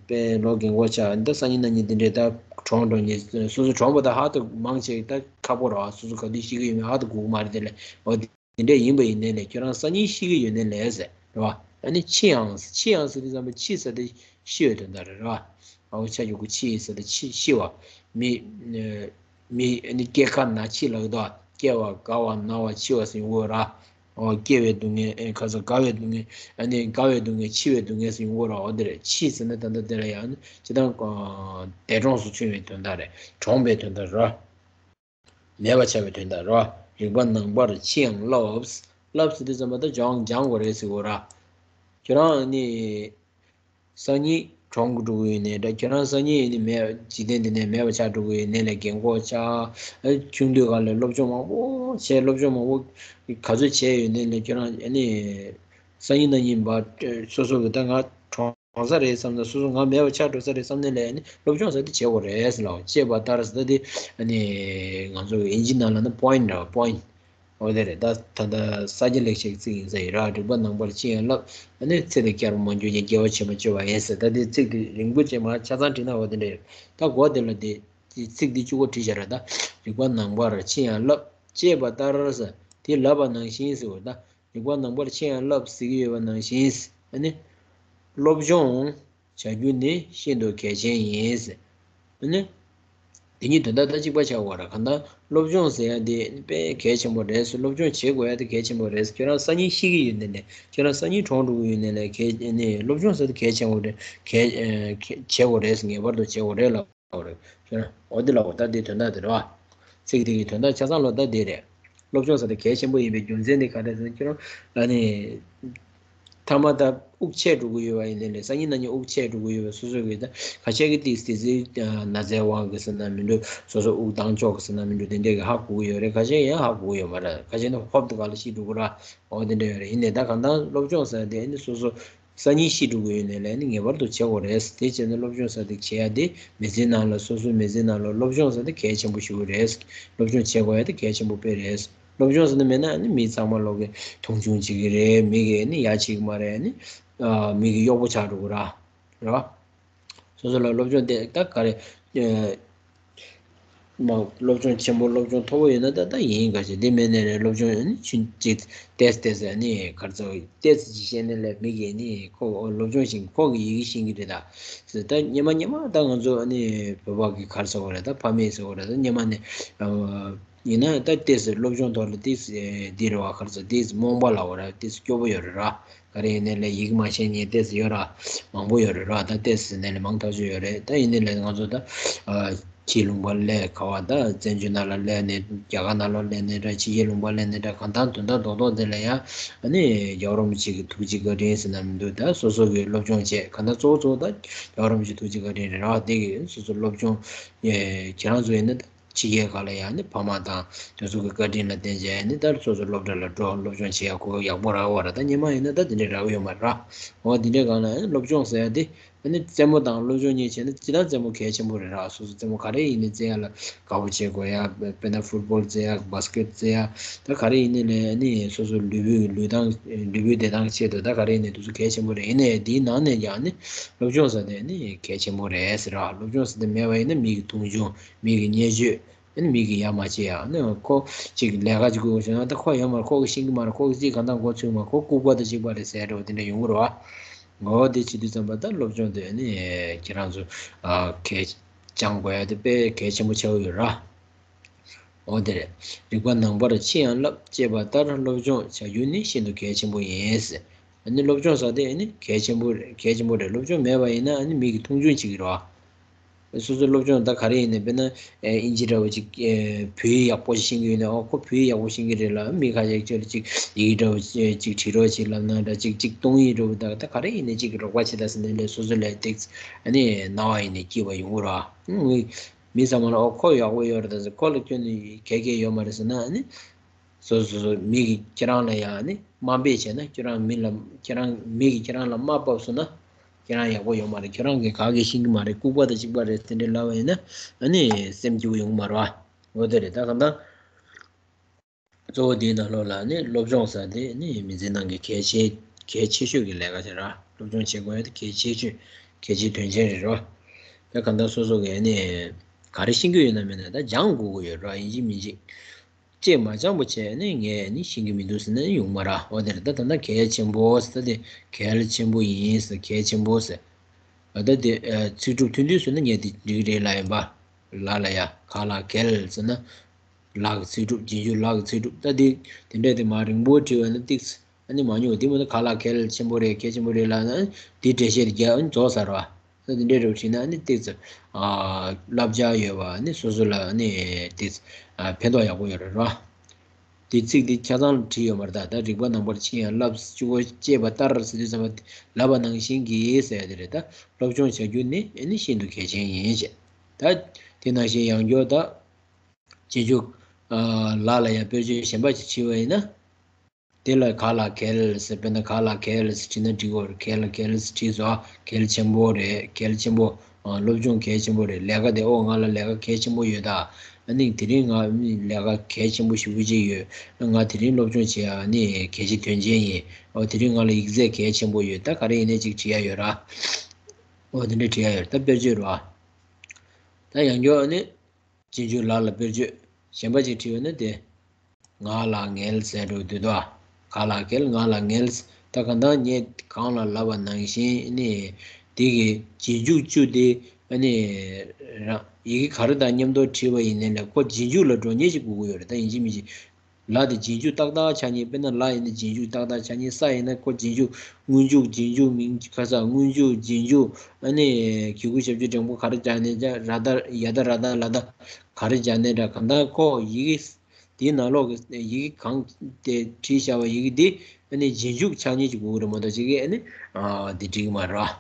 དཔེ་ལོ་རྒན་གོག་ཆགས། ཨ་ནི་ད་སང་ཉིན་གནངས་ཉིན་དེ་འདྲའི་ད་གྲོངས་འགྲོ་ཉེན། སོ་སོ་གྲོངས་པ་ད་ཧ་ཏུ་མང་ཆེ་ད་ཁག་པོ་རེད་བ། སོ་སོ་ག་དུས་ཤི་གི་ཡོད་མེད་ཧ་ཏུ་གོ་གི་མ་རེད། དེ་ལས་འོ་དེ། དེ་འདྲ་ཡིན་པ་ཡིན་ནའི་ལས་ཁྱོད་རང་སང་ཉིན་ཤི་གི་ཡོད་ནའི་ལས་ཟེར་རེད་བ། ཨ་ནི་འཆི་ཡང་ཟེར། འཆི་ཡང་ཟེར་དུས་ཙམ་པ་འཆི་ཟེར་དེ་ཤི་བའི་དོན་དག་རེད་རེད་བ། འ་འོག་ཆ་གི་གུ་འཆི་ཟེར་དེ་འཆི་ཤི་བ། མི་མི་ཨ་ནི་སྐྱེ་རྒ་ན་འཆི་ལབ་ཀྱི་འདུག་སྐྱེ་བ་རྒ་བ་ན་བ་འཆི་བ་ཟེར་ཡོང་གི་རེད་བ། འོ་སྐྱེ་བའི་སྡུག་བསྔལ། ཨེ་ཁ་ས་རྒ་བའི་སྡུག་བསྔལ། ཨ་ནི་རྒ་བའི་སྡུག་བསྔལ། འཆི་བའི་སྡུག་བསྔལ་ཟེར་ཡོང་གི་རེད་བ། འོ་དེ་རེད། འཆི་ཟེར་ན་ད་ལྟ་དེ་ལ་ཡང་ཨ་ནི་སྤྱིར་བཏང་འདས་གྲོངས་སུ་ཕྱིན་པའི་དོན་དག་རེད། གྲོངས་པའི་དོན་དག་རེད་བ། མེད་པར་བྱ་བའི་དོན་དག་རེད་བ། རིག་པ་ནང་པར་ཕྱིན་ཡང་བསླབ། བསླབ་ཟེར་དུས་ཙམ་པ་ད་སྦྱང་སྦྱང་དགོས་རེད་ཟེར་གོ་ར། ཁྱོད་རང་ནི་སང་ཉིན་གྲོངས་འགྲོ་གི་ཡོད་ནའི་འདྲ། ཁྱོད་རང་སང་ཉིན་ནི་མེད། འཇིག་རྟེན་འདི་ནས་མེད་པར་ཆགས་འགྲོ་གི་ཡོད་ནའི་ལས་རྒན་གོག་ཆགས། ཆུང་དུས་སྒང་ལ་སློབ་སྦྱོང་མང་པོ་བྱས། སློབ་སྦྱོང་མང་པོ་ག་ཚོད་བྱས་ཡོད་ནའི་ལས་ཁྱོད་རང་ནི་སང་ཉིན་གནངས་ཉིན་བ་སོ་སོ་གི་ད་ང་གྲོངས་གྲོངས་ས་རེད་བསམ་ན། སོ་སོ་ང་མེད་པ་ཆགས་འགྲོ་ས་རེད་བསམ་ནས་ལས་ནི་སློབ་སྦྱོང་ཟེར་དེ་བྱེད་དགོས་རེད་ཟེར་ལ། ཅེས་པ་ལྟར་ཟེར་ད་དེ་ནི་ང་ཚོ་ཨིན་ཇི་ནང་ལ་ནི་point འདྲ་བ། point འོ་དེ་རེད། ད་ད་ལྟ་ས་སྐྱ་ལེགས་བཤད་ཀྱི་ཚིག་ཡིན་ས་ཡིན་ར། རིག་པ་ནང་པར་ཕྱིན་ཡང་བསླབ། ཨ་ནི་ཚེ་འདི་བསྐྱར་མ་འགྱུར་ཞིང་། དགེ་བ་བྱེད་མ་བཅོས་པ་ཡིན་ཟེར། ད་དེ་ཚིག་དེ་རིང་པོ་ཅིག་མ་ཆ་ཚང་བྲིས་ན་འོ་དེ་འདྲ་ཡོད། ད་གོ་དེ་ལ་དེ་ཚིག་འདི་གཅིག་པོ་བྲིས་བཞག་ར། ད་རིག་པ་ནང་པར་ཕྱིན་ཡང་བསླབ། ཅེས་པ་ལྟར་ཟེར་དེ་ལབ་པ་ནང་བཞིན་ཟེར་བ་ད། རིག་པ་ནང་པར་ཕྱིན་ཡང་བསླབ་ཟེར་གྱི་ཡོད་པ་ནང་བཞིན། ཨ་ནི། སློབ་སྦྱོང་བྱ་རྒྱུ་ནི་ཤིན་ཏུ་གལ་ཆེན་ཡིན། ཨ་ནི། དེ་གཉིས་དོན་དག་ད་གཅིག་པ་ཆགས་པ་རེད། གང་ལྟར་སློབ་སྦྱོང་ཟེར་ཡ་དེ་དཔེ་གལ་ཆེན་པོ་རེད་ཟེར། སློབ་སྦྱོང་བྱེད་དགོས་ཡ་དེ་གལ་ཆེན་པོ་རེད་ཟེར། ཁྱོད་རང་སང་ཉིན་ཤི་གི་ཡོད་ནའི་ལས། ཁྱོད་རང་སང་ཉིན་གྲོངས་འགྲོ་གི་ཡོད་ནའི་ལས། གལ་ཨ་ནི་སློབ་སྦྱོང་ཟེར་དེ་གལ་ཆེན་པོ་རེད། གལ་ཨ་གལ་བྱེད་དགོས་རེད་ཟེར། ངེས་པར་དུ་བྱེད་དགོས་རེད་ལབ། འོ་རེད། ཁྱོད་རང་འོ་འདི་ལ་འོ་ད་འདི་དོན་དག་དེ་རེད་བ། ཚིག་དེ་གི་དོན་དག་ཆ་ཚང་ལོ་ད་འདི་རེད། སློབ་སྦྱོང་ཟེར་དེ་གལ་ཆེན་པོ་ཡིན་པའི་རྒྱུ་མཚན་དེ་ག་རེ་ཟེར་ན། ཁྱོད་རང་ཨ་ནི། ཐ་མ་ད་དབུགས་ཆད་འགྲོ་གི་ཡོད་པ་ཡིན་ནའི་ལས། སང་ཉིན་གནངས་ཉིན་དབུགས་ཆད་འགྲོ་གི་ཡོད་པ་སོ་སོ་གི་ད་ཁ་ཤས་ཀྱི་ཏིག་ཏིག་ཙི་ན་ཚའི་དབང་གིས་ཟེར་ན་མི་འགྲོ། སོ་སོ་དབུགས་བཏང་ཆོག་གི་ཟེར་ན་མི་འགྲོ། དེ་འདྲས་ཀྱི་ཧ་གོ་གི་ཡོད་རེད། ཁ་ཤས་ཡང་ཧ་གོ་གི་ཡོད་མ་རེད། ཁ་ཤས་ནི་ཧོབ་ཏེ་ག་ལ་ཤི་འགྲོ་གི་ར། འོ་དེ་འདྲ་ཡོད་རེད། ཡིན་ནའི་ད་གང་ལྟར་སློབ་སྦྱོང་ཟེར་དེ་ནི་སོ་སོ་སང་ཉིན་ཤི་འགྲོ་གི་ཡོད་ནའི་ལས་ནི་ངེས་པར་དུ་བྱེད་དགོས་རེད། དེ་བྱས་ནས་སློབ་སྦྱོང་ཟེར་དེ་བྱེད་ཡ་དེ་མི་ཚེའི་ནང་ལ་སོ་སོའི་མི་ཚེའི་ནང་ལ་སློབ་སྦྱོང་ཟེར་དེ་གལ་ཆེན་པོ་ཞིག་རེད། སློབ་སྦྱོང་བྱེད་དགོས་ཡ་དེ་གལ་ཆེན་པོ་དཔེ་རེད། སློབ་སྦྱོང་ཟེར་ན་མེད་ན་ནི་མི་ཚང་མ་ལོག་གི་མཐོང་ཆུང་བྱེད་ཀྱི་རེད། མི་གིས་ནི་ཡ་བྱེད་ཀྱི་མ་རེད། ནི་མི་གི་གཡོག་པོ་ཆགས་འགྲོ་གི་ར། རེད་བ། སོ་སོ་ལ་སློབ་སྦྱོང་དེ་ད་ག་རེ། མ་སློབ་སྦྱོང་ཆེན་པོ་སློབ་སྦྱོང་མཐོ་པོ་ཡོད་ན་ད་ད་ཡིན་ག་ཞིག་འདི་མེད་ནས་རེད། སློབ་སྦྱོང་ཨ་ནི་ཆུང་ཅིག་ཏེས་ཏེས་ཨ་ནི་ག་རེ་ཟེར་ཏེས་ཅིག་བཤད་ནས་ལས་མི་གིས་ནི་ཁོ་སློབ་སྦྱོང་ཞིག་ཁོ་གི་ཡི་གེ་ཤེས་ཀྱི་རེད་ད། ད་སྙེ་མ་སྙེ་མ་ད་ང་ཚོ་ཨ་ནི་བོད་པ་གི་ག་རེ་ཟེར་དགོས་རེད། ད་ཕ་མེས་ཟེར་དགོས་རེད། ད་སྙེ་མ་ནི་ཡིན་ན་ད་ཏེས་སློབ་སྦྱོང་ཐོག་ལ་ཏེས་འདི་རེད་བ། ག་རེ་ཟེར་ཏེས་རྨོངས་པ་ལབ་དགོས་རེད། ཏེས་སྐྱོ་པོ་ཡོད་རེད་ར། ག་རེ་ཡིན་ནའི་ལས་ཡིག་མ་ཤེས་མཁན་ཏོག་ཙམ་ཡོད་ར། མང་པོ་ཡོད་རེད་ར། ད་ཏོག་ཙམ་ནས་ལས་མང་ཐག་ཆོད་ཡོད་རེད། ད་ཡིན་ནའི་ལས་ང་ཚོ་ད་ཕྱིའི་ལུང་པ་སླེབས་ག་བ་ད་བཙན་བྱོལ་ནང་ལ་སླེབས་ནས་རྒྱ་གར་ནང་ལ་སླེབས་ནས་འདྲ། ཕྱི་རྒྱལ་ལུང་པ་སླེབས་ནས་འདྲ། གང་ལྟར་དོན་དག་རྡོག་རྡོག་དེ་ལ་ཡང་ཨ་ནི་རྒྱལ་བ་རིན་པོ་ཆེ་གི་ཐུགས་རྗེ་བཀའ་དྲིན་ཟེར་ན་མི་འདུག་ད་སོ་སོ་གི་སློབ་སྦྱོང་བྱས། གང་ལྟར་གཙོ་བོ་གཙོ་བོ་ད་རྒྱལ་བ་རིན་པོ་ཆེ་ཐུགས་རྗེ་བཀའ་དྲིན་རེད་ར། དེ་གི་སོ་སོ་སློབ་སྦྱོང་ཁྱེད་རང་ཚོ་ཡིན་ན་ད། ཕྱི་རྒྱལ་ཁག་ལ་ཡང་ནི་ཕ་མ་དང་དེ་ཚོ་གི་བཀའ་དྲིན་ལ་བརྟེན་བྱས་ནི་ད་སོ་སོ་སློབ་གྲྭ་ལ་འགྲོ། སློབ་སྦྱོང་བྱེད་ཡག་ཁོ་ཡག་པོ་རག་བ་ར། ད་སྔོན་མ་ཡིན་ན་ད་དེ་འདྲ་རག་གི་ཡོད་མ་རེད་ར། འོ་དེ་འདྲའི་སྒང་ལ་ཡང་སློབ་སྦྱོང་ཟེར་ཡ་དེ་ཨ་ནི་རྩེད་མོ་དང་སློབ་སྦྱོང་གཉིས་བྱས་ན་སྤྱིར་བཏང་རྩེད་མོ་གལ་ཆེན་པོ་རེད་ར། སོ་སོ་རྩེད་མོ་ག་རེ་ཡིན་ནའི་རྩེ་ཡ་ལ་དགའ་པོ་བྱེད་དགོས་ཡ། དཔེར་ན་ཕུཊ་བོལ་རྩེ་ཡ། བྷ་སི་ཀེཊ་རྩེ་ཡ། ད་ག་རེ་ཡིན་ནའི་ལས་ཨ་ནི་སོ་སོ་ལུས་པོའི་ལུས་ཐང་ལུས་པོའི་བདེ་ཐང་ཆེད་དུ་ད་ག་རེ་ཡིན་ནའི་དེ་ཚོ་གལ་ཆེན་པོ་རེད། ཡིན་ནའི་དེའི་ནང་ནས་ཀྱང་ཨ་ནི་སློབ་སྦྱོང་ཟེར་དེ་ཨ་ནི་གལ་ཆེན་པོ་རེད་ཟེར་ར། སློབ་སྦྱོང་ཟེར་དེ་མེད་པ་ཡིན་ན་མི་གི་མཐོང་ཆུང་། མི་གི་བརྙས་བཅོས། ཨ་ནི་མི་གི་ཡ་མ་བྱེད་ཡ། ཨ་ནི་ཁོ་ཅིག་ལས་ཀ་ཅིག་དགོས་བྱུང་ན་ད་ཁོ་ཡོད་མ་རེད། ཁོ་གི་ཤེས་ཀྱི་མ་རེད། ཁོ་གི་རྩིས་གང་དང་མགོ་ཚོས་མ། ཁོ་ལྐུགས་པ་དང་གཅིག་པ་རེད་ཟེར་འགྲོ་དེ་འདྲ་ཡོང་གི་རེད་བ། འོ་དེ་བྱེད་དུས་ཙམ་པ་ད་སློབ་སྦྱོང་དེ་ཨ་ནི་ཁྱེད་རང་ཚོ་གལ་སྦྱང་དགོས་ཡ་དེ་དཔེ་གལ་ཆེན་པོ་ཆགས་ཀྱི་ཡོད་ར། འོ་དེ་རེད། རིག་པ་ནང་པར་ཕྱི་ཡང་བསླབ་ཅེས་པ་ལྟར་སློབ་སྦྱོང་བྱ་རྒྱུ་ནི་ཤིན་ཏུ་གལ་ཆེན་པོ་ཡིན། ཨ་ནི་སློབ་སྦྱོང་ཟེར་དེ་ཨ་ནི་གལ་ཆེན་པོ་རེད། གལ་ཆེན་པོ་རེད། སློབ་སྦྱོང་མེད་པ་ཡིན་ན་ཨ་ནི་མི་གིས་མཐོང་ཆུང་བྱེད་ཀྱི་རེད་བ། སོ་སོའི་སློབ་སྦྱོང་ད་ག་རེ་ཡིན་ནའི་དཔེར་ན་ཨིན་ཇི་འདྲ་བོ་ཅིག་བོད་ཡིག་ཡག་པོ་ཞིག་ཤེས་ཀྱི་ཡོད་ན། ཨོ་ཁོ་བོད་ཡིག་ཡག་པོ་ཤེས་ཀྱི་རེད་ལ། མི་ཁ་ཤས་ཅིག་ལ་ཅིག་ཡི་གེ་འདྲ་བོ་ཅིག་བྲིས་རོགས་བྱེད་ལབ་ན་འདྲ། ཅིག་ཅིག་གཏོང་ཡིག་འདྲ་བོ་ད་ད་ག་རེ་ཡིན་ནའི་ཅིག་རོགས་པ་བྱེད་ད་ཟེར་ནས་ལས་སོ་སོ་ལས་ཏིག་ཨ་ནི་སྣང་བ་ཡིན་ནའི་སྐྱིད་པ་ཡོང་གི་རེད་བ། མི་ཚང་མ་ལ་ཨོ་ཁོ་ཡག་པོ་ཡོད་རེད་ད་ཟེར། ཁོ་ལ་ཁྱོན་ནས་གལ་གལ་ཡོད་མ་རེད་ཟེར་ན་ཨ་ནི། སོ་སོ་སོ་མི་གིས་ཁྱེད་རང་ལ་ཡང་ནི་དམའ་འབེབས་བྱས་ན། ཁྱེད་རང་མི་ལ་ཁྱེད་རང་མི་གིས་ཁྱེད་རང་ལ་དམའ་ཕབ་སོང་ན། ཁྱེད་རང་ཡག་པོ་ཡོད་མ་རེད། ཁྱེད་རང་གིས་ག་གེ་ཤེས་ཀྱི་མ་རེད། ལྐུགས་པ་དང་གཅིག་པ་རེད། དེ་འདྲ་ལབ་པ་ཡིན་ན་ཨ་ནི་སེམས་སྐྱིད་པོ་ཡོང་གི་མ་རེད་བ། འོ་དེ་རེད། ད་གང་ལྟར་གཙོ་བོ་དེའི་ནང་ལོགས་ལ་ནི་སློབ་སྦྱོང་ཟེར་དེ་ནི་མི་ཚེ་ནང་གི་གལ་ཆེ་གལ་ཆེ་ཤོས་ཀྱི་ལས་ཀ་ཞིག་རེད། སློབ་སྦྱོང་བྱེད་དགོས་ཡ་དེ་གལ་ཆེ་ཤོས་གལ་ཆེའི་དོན་ཆེན་རེད་རོ། ད་གང་ལྟར་སོ་སོ་གིས་ནི་ག་རེ་ཤེས་ཀྱི་ཡོད་ན་མེད་ན་ད་སྦྱང་དགོས་ཀྱི་ཡོད་རོ། ཡིན་གཅིག་མིན་གཅིག་ཅེས་མ་སྦྱངས་པ་བྱས་ནས་ངས་ནི་ཤེས་ཀྱི་མི་འདུག་ཟེར་ན་ཡོང་མ་ར། འོ་དེ་རེད། ད་ད་ལྟ་གལ་ཆེན་པོ་ཟེར། ད་དེ་གལ་ཆེན་པོ་ཡིན་ཟེར། གལ་ཆེན་པོ་ཟེར། ད་དེ་ཚིག་གྲུབ་མཐུན་མཐུན་བཟོས་ན་ངས་དེ་འགྲིག་རེད་ལབ་ཡིན་པ། ལ་ལ་ཡ་ག་ལ་གལ་ཟེར་ན། ལ་གི་ཚིག་གྲུབ། རྗེས་འཇུག་ལ་གི་ཚིག་གྲུབ། ད་དེ་དེ་འདྲས་དེ་མ་རིང་པོ་བྲིས་པ་ན་ཏིག་ཙམ་ཨ་ནི་མ་ཉོ། དེ་མ་ད་ག་ལ་གལ་ཆེན་པོ་རེད། གལ་ཆེན་པོ་རེད་ལབ་ན་དེ་འགྲེལ་བཤད་རྒྱག་ཨ་ནི་རྫོགས་ཚར་བ། ད་དེ་འདྲའི་རོབ་ཤིག་ན་ནི་ཏིག་ཙམ་བསླབ་བྱ་ཡོད་པ་ནི་སོ་སོ་ལ་ནི་ཏིག་ཙམ་ཕན་ཐོགས་ཡག་པོ་ཡོད་རེད་རོ། དེ་ཚིག་དེ་ཆ་ཚང་ལ་བྲིས་ཡོད་མ་རེད། ད་ད་རིག་པ་ནང་པར་ཕྱིན་ཡང་བསླབ་བཅུ་པོ་ཅེས་པ་ལྟར་ཟེར་དུས་ཙམ་པ་ལབ་པ་ནང་བཞིན་གྱིས་ཟེར་ཡ་དེ་རེད། ད་སློབ་སྦྱོང་བྱ་རྒྱུ་ནི་ཨ་ནི་ཤིན་ཏུ་གལ་ཆེན་ཡིན་ཅེས། ད་དེ་ནང་བཞིན་ཡང་བསྐྱར་ད་རྗེས་འཇུག་ལ་ལ་ཡང་དཔེར་བརྗོད་གཞན་པ་ཅིག་བྲིས་པ་ཡིན་ན། དེ་ལ་ག་ལ་གལ་ཟེར། དཔེར་ན་ག་ལ་གལ་ཟེར་བྲིས་ན་འགྲིག་གོ། གལ་གལ་ཟེར་བྲིས་སོ། གལ་ཆེན་པོ་རེད། གལ་ཆེན་པོ། ཨ་སློབ་སྦྱོང་གལ་ཆེན་པོ་རེད། ལས་ཀ་དེ་ཨོ་ང་ལ་ལས་ཀ་གལ་ཆེན་པོ་ཡོད་ད། ཨ་ནི་དེ་རིང་ང་ལས་ཀ་གལ་ཆེན་པོ་ཞེ་པོ་ཅིག་ཡོད། ང་དེ་རིང་སློབ་སྦྱོང་བྱེད་ཡ་ནི་གལ་ཆེ་དོན་ཆེན་ཡིན། ཨོ་དེ་རིང་ང་ལ་ཡིག་ཚད་གལ་ཆེན་པོ་ཡོད། ད་ག་རེ་ཡིན་ནའི་ཅིག་བྲིས་ཡ་ཡོད་ར། ཨོ་དེ་འདྲ་བྲིས་ཡ་ཡོད། ད་དཔེར་བརྗོད་ར། ད་ཡང་བསྐྱར་ཨ་ནི། རྗེས་འཇུག་ལ་ལ་དཔེར་བརྗོད་གཞན་པ་ཅིག་བྲིས་ཡོད་ན་དེ། ང་ལ་ངལ་ཟེར་འགྲོ་དུས་དོ། ག་ལ་གལ་ང་ལ་ངལ། ད་གང་ལྟར་ངས་གོང་ལ་ལབ་པ་ནང་བཞིན་ནི། དེ་གི་རྗེས་འཇུག་བཅུ་དེ་ཨ་ནི། རང་ཡི་གེ་ག་རེ་དང་མཉམ་དུ་བྲིས་པ་ཡིན་ནའི་ལས་ཁོ་རྗེས་འཇུག་ལ་འགྲོ་མཁན་ཞིག་དགོས་ཀྱི་ཡོད་རེད། ད་ཡིན་གཅིག་མིན་གཅིག་ལ་དེ་རྗེས་འཇུག་ཏག་ཏག་ཆགས་མཁན། དཔེར་ན་ལ་ཡིན་ན་རྗེས་འཇུག་ཏག་ཏག་ཆགས་མཁན། ས་ཡིན་ན་ཁོ་རྗེས་འཇུག་སྔོན་འཇུག་རྗེས་འཇུག་མིང་ཁ་ས་སྔོན་འཇུག་རྗེས་འཇུག་ཨ་ནི་གི་གུ་ཞབས་ཀྱུ་འགྲེང་བུ་ག་རེ་སྦྱར་ནའི་འདྲ། ར་ད་ཡ་ད་ར་ད་ལ་ད་ག་རེ་སྦྱར་ནའི་འདྲ། གང་ལྟར་ཁོ་ཡི་གེ་དེའི་ནང་ལོགས་ཀྱི་ཡི་གེ་གང་དེ་བྲིས་བཞག་པ་ཡི་གེ་དེ་ཨ་ནི་རྗེས་འཇུག་ཆགས་མཁན་ཅིག་དགོས་ཀྱི་རེད་མ་གཏོགས་ཅིག་གིས་ཨ་ནི་དེ་འགྲིག་གི་མ་རེད།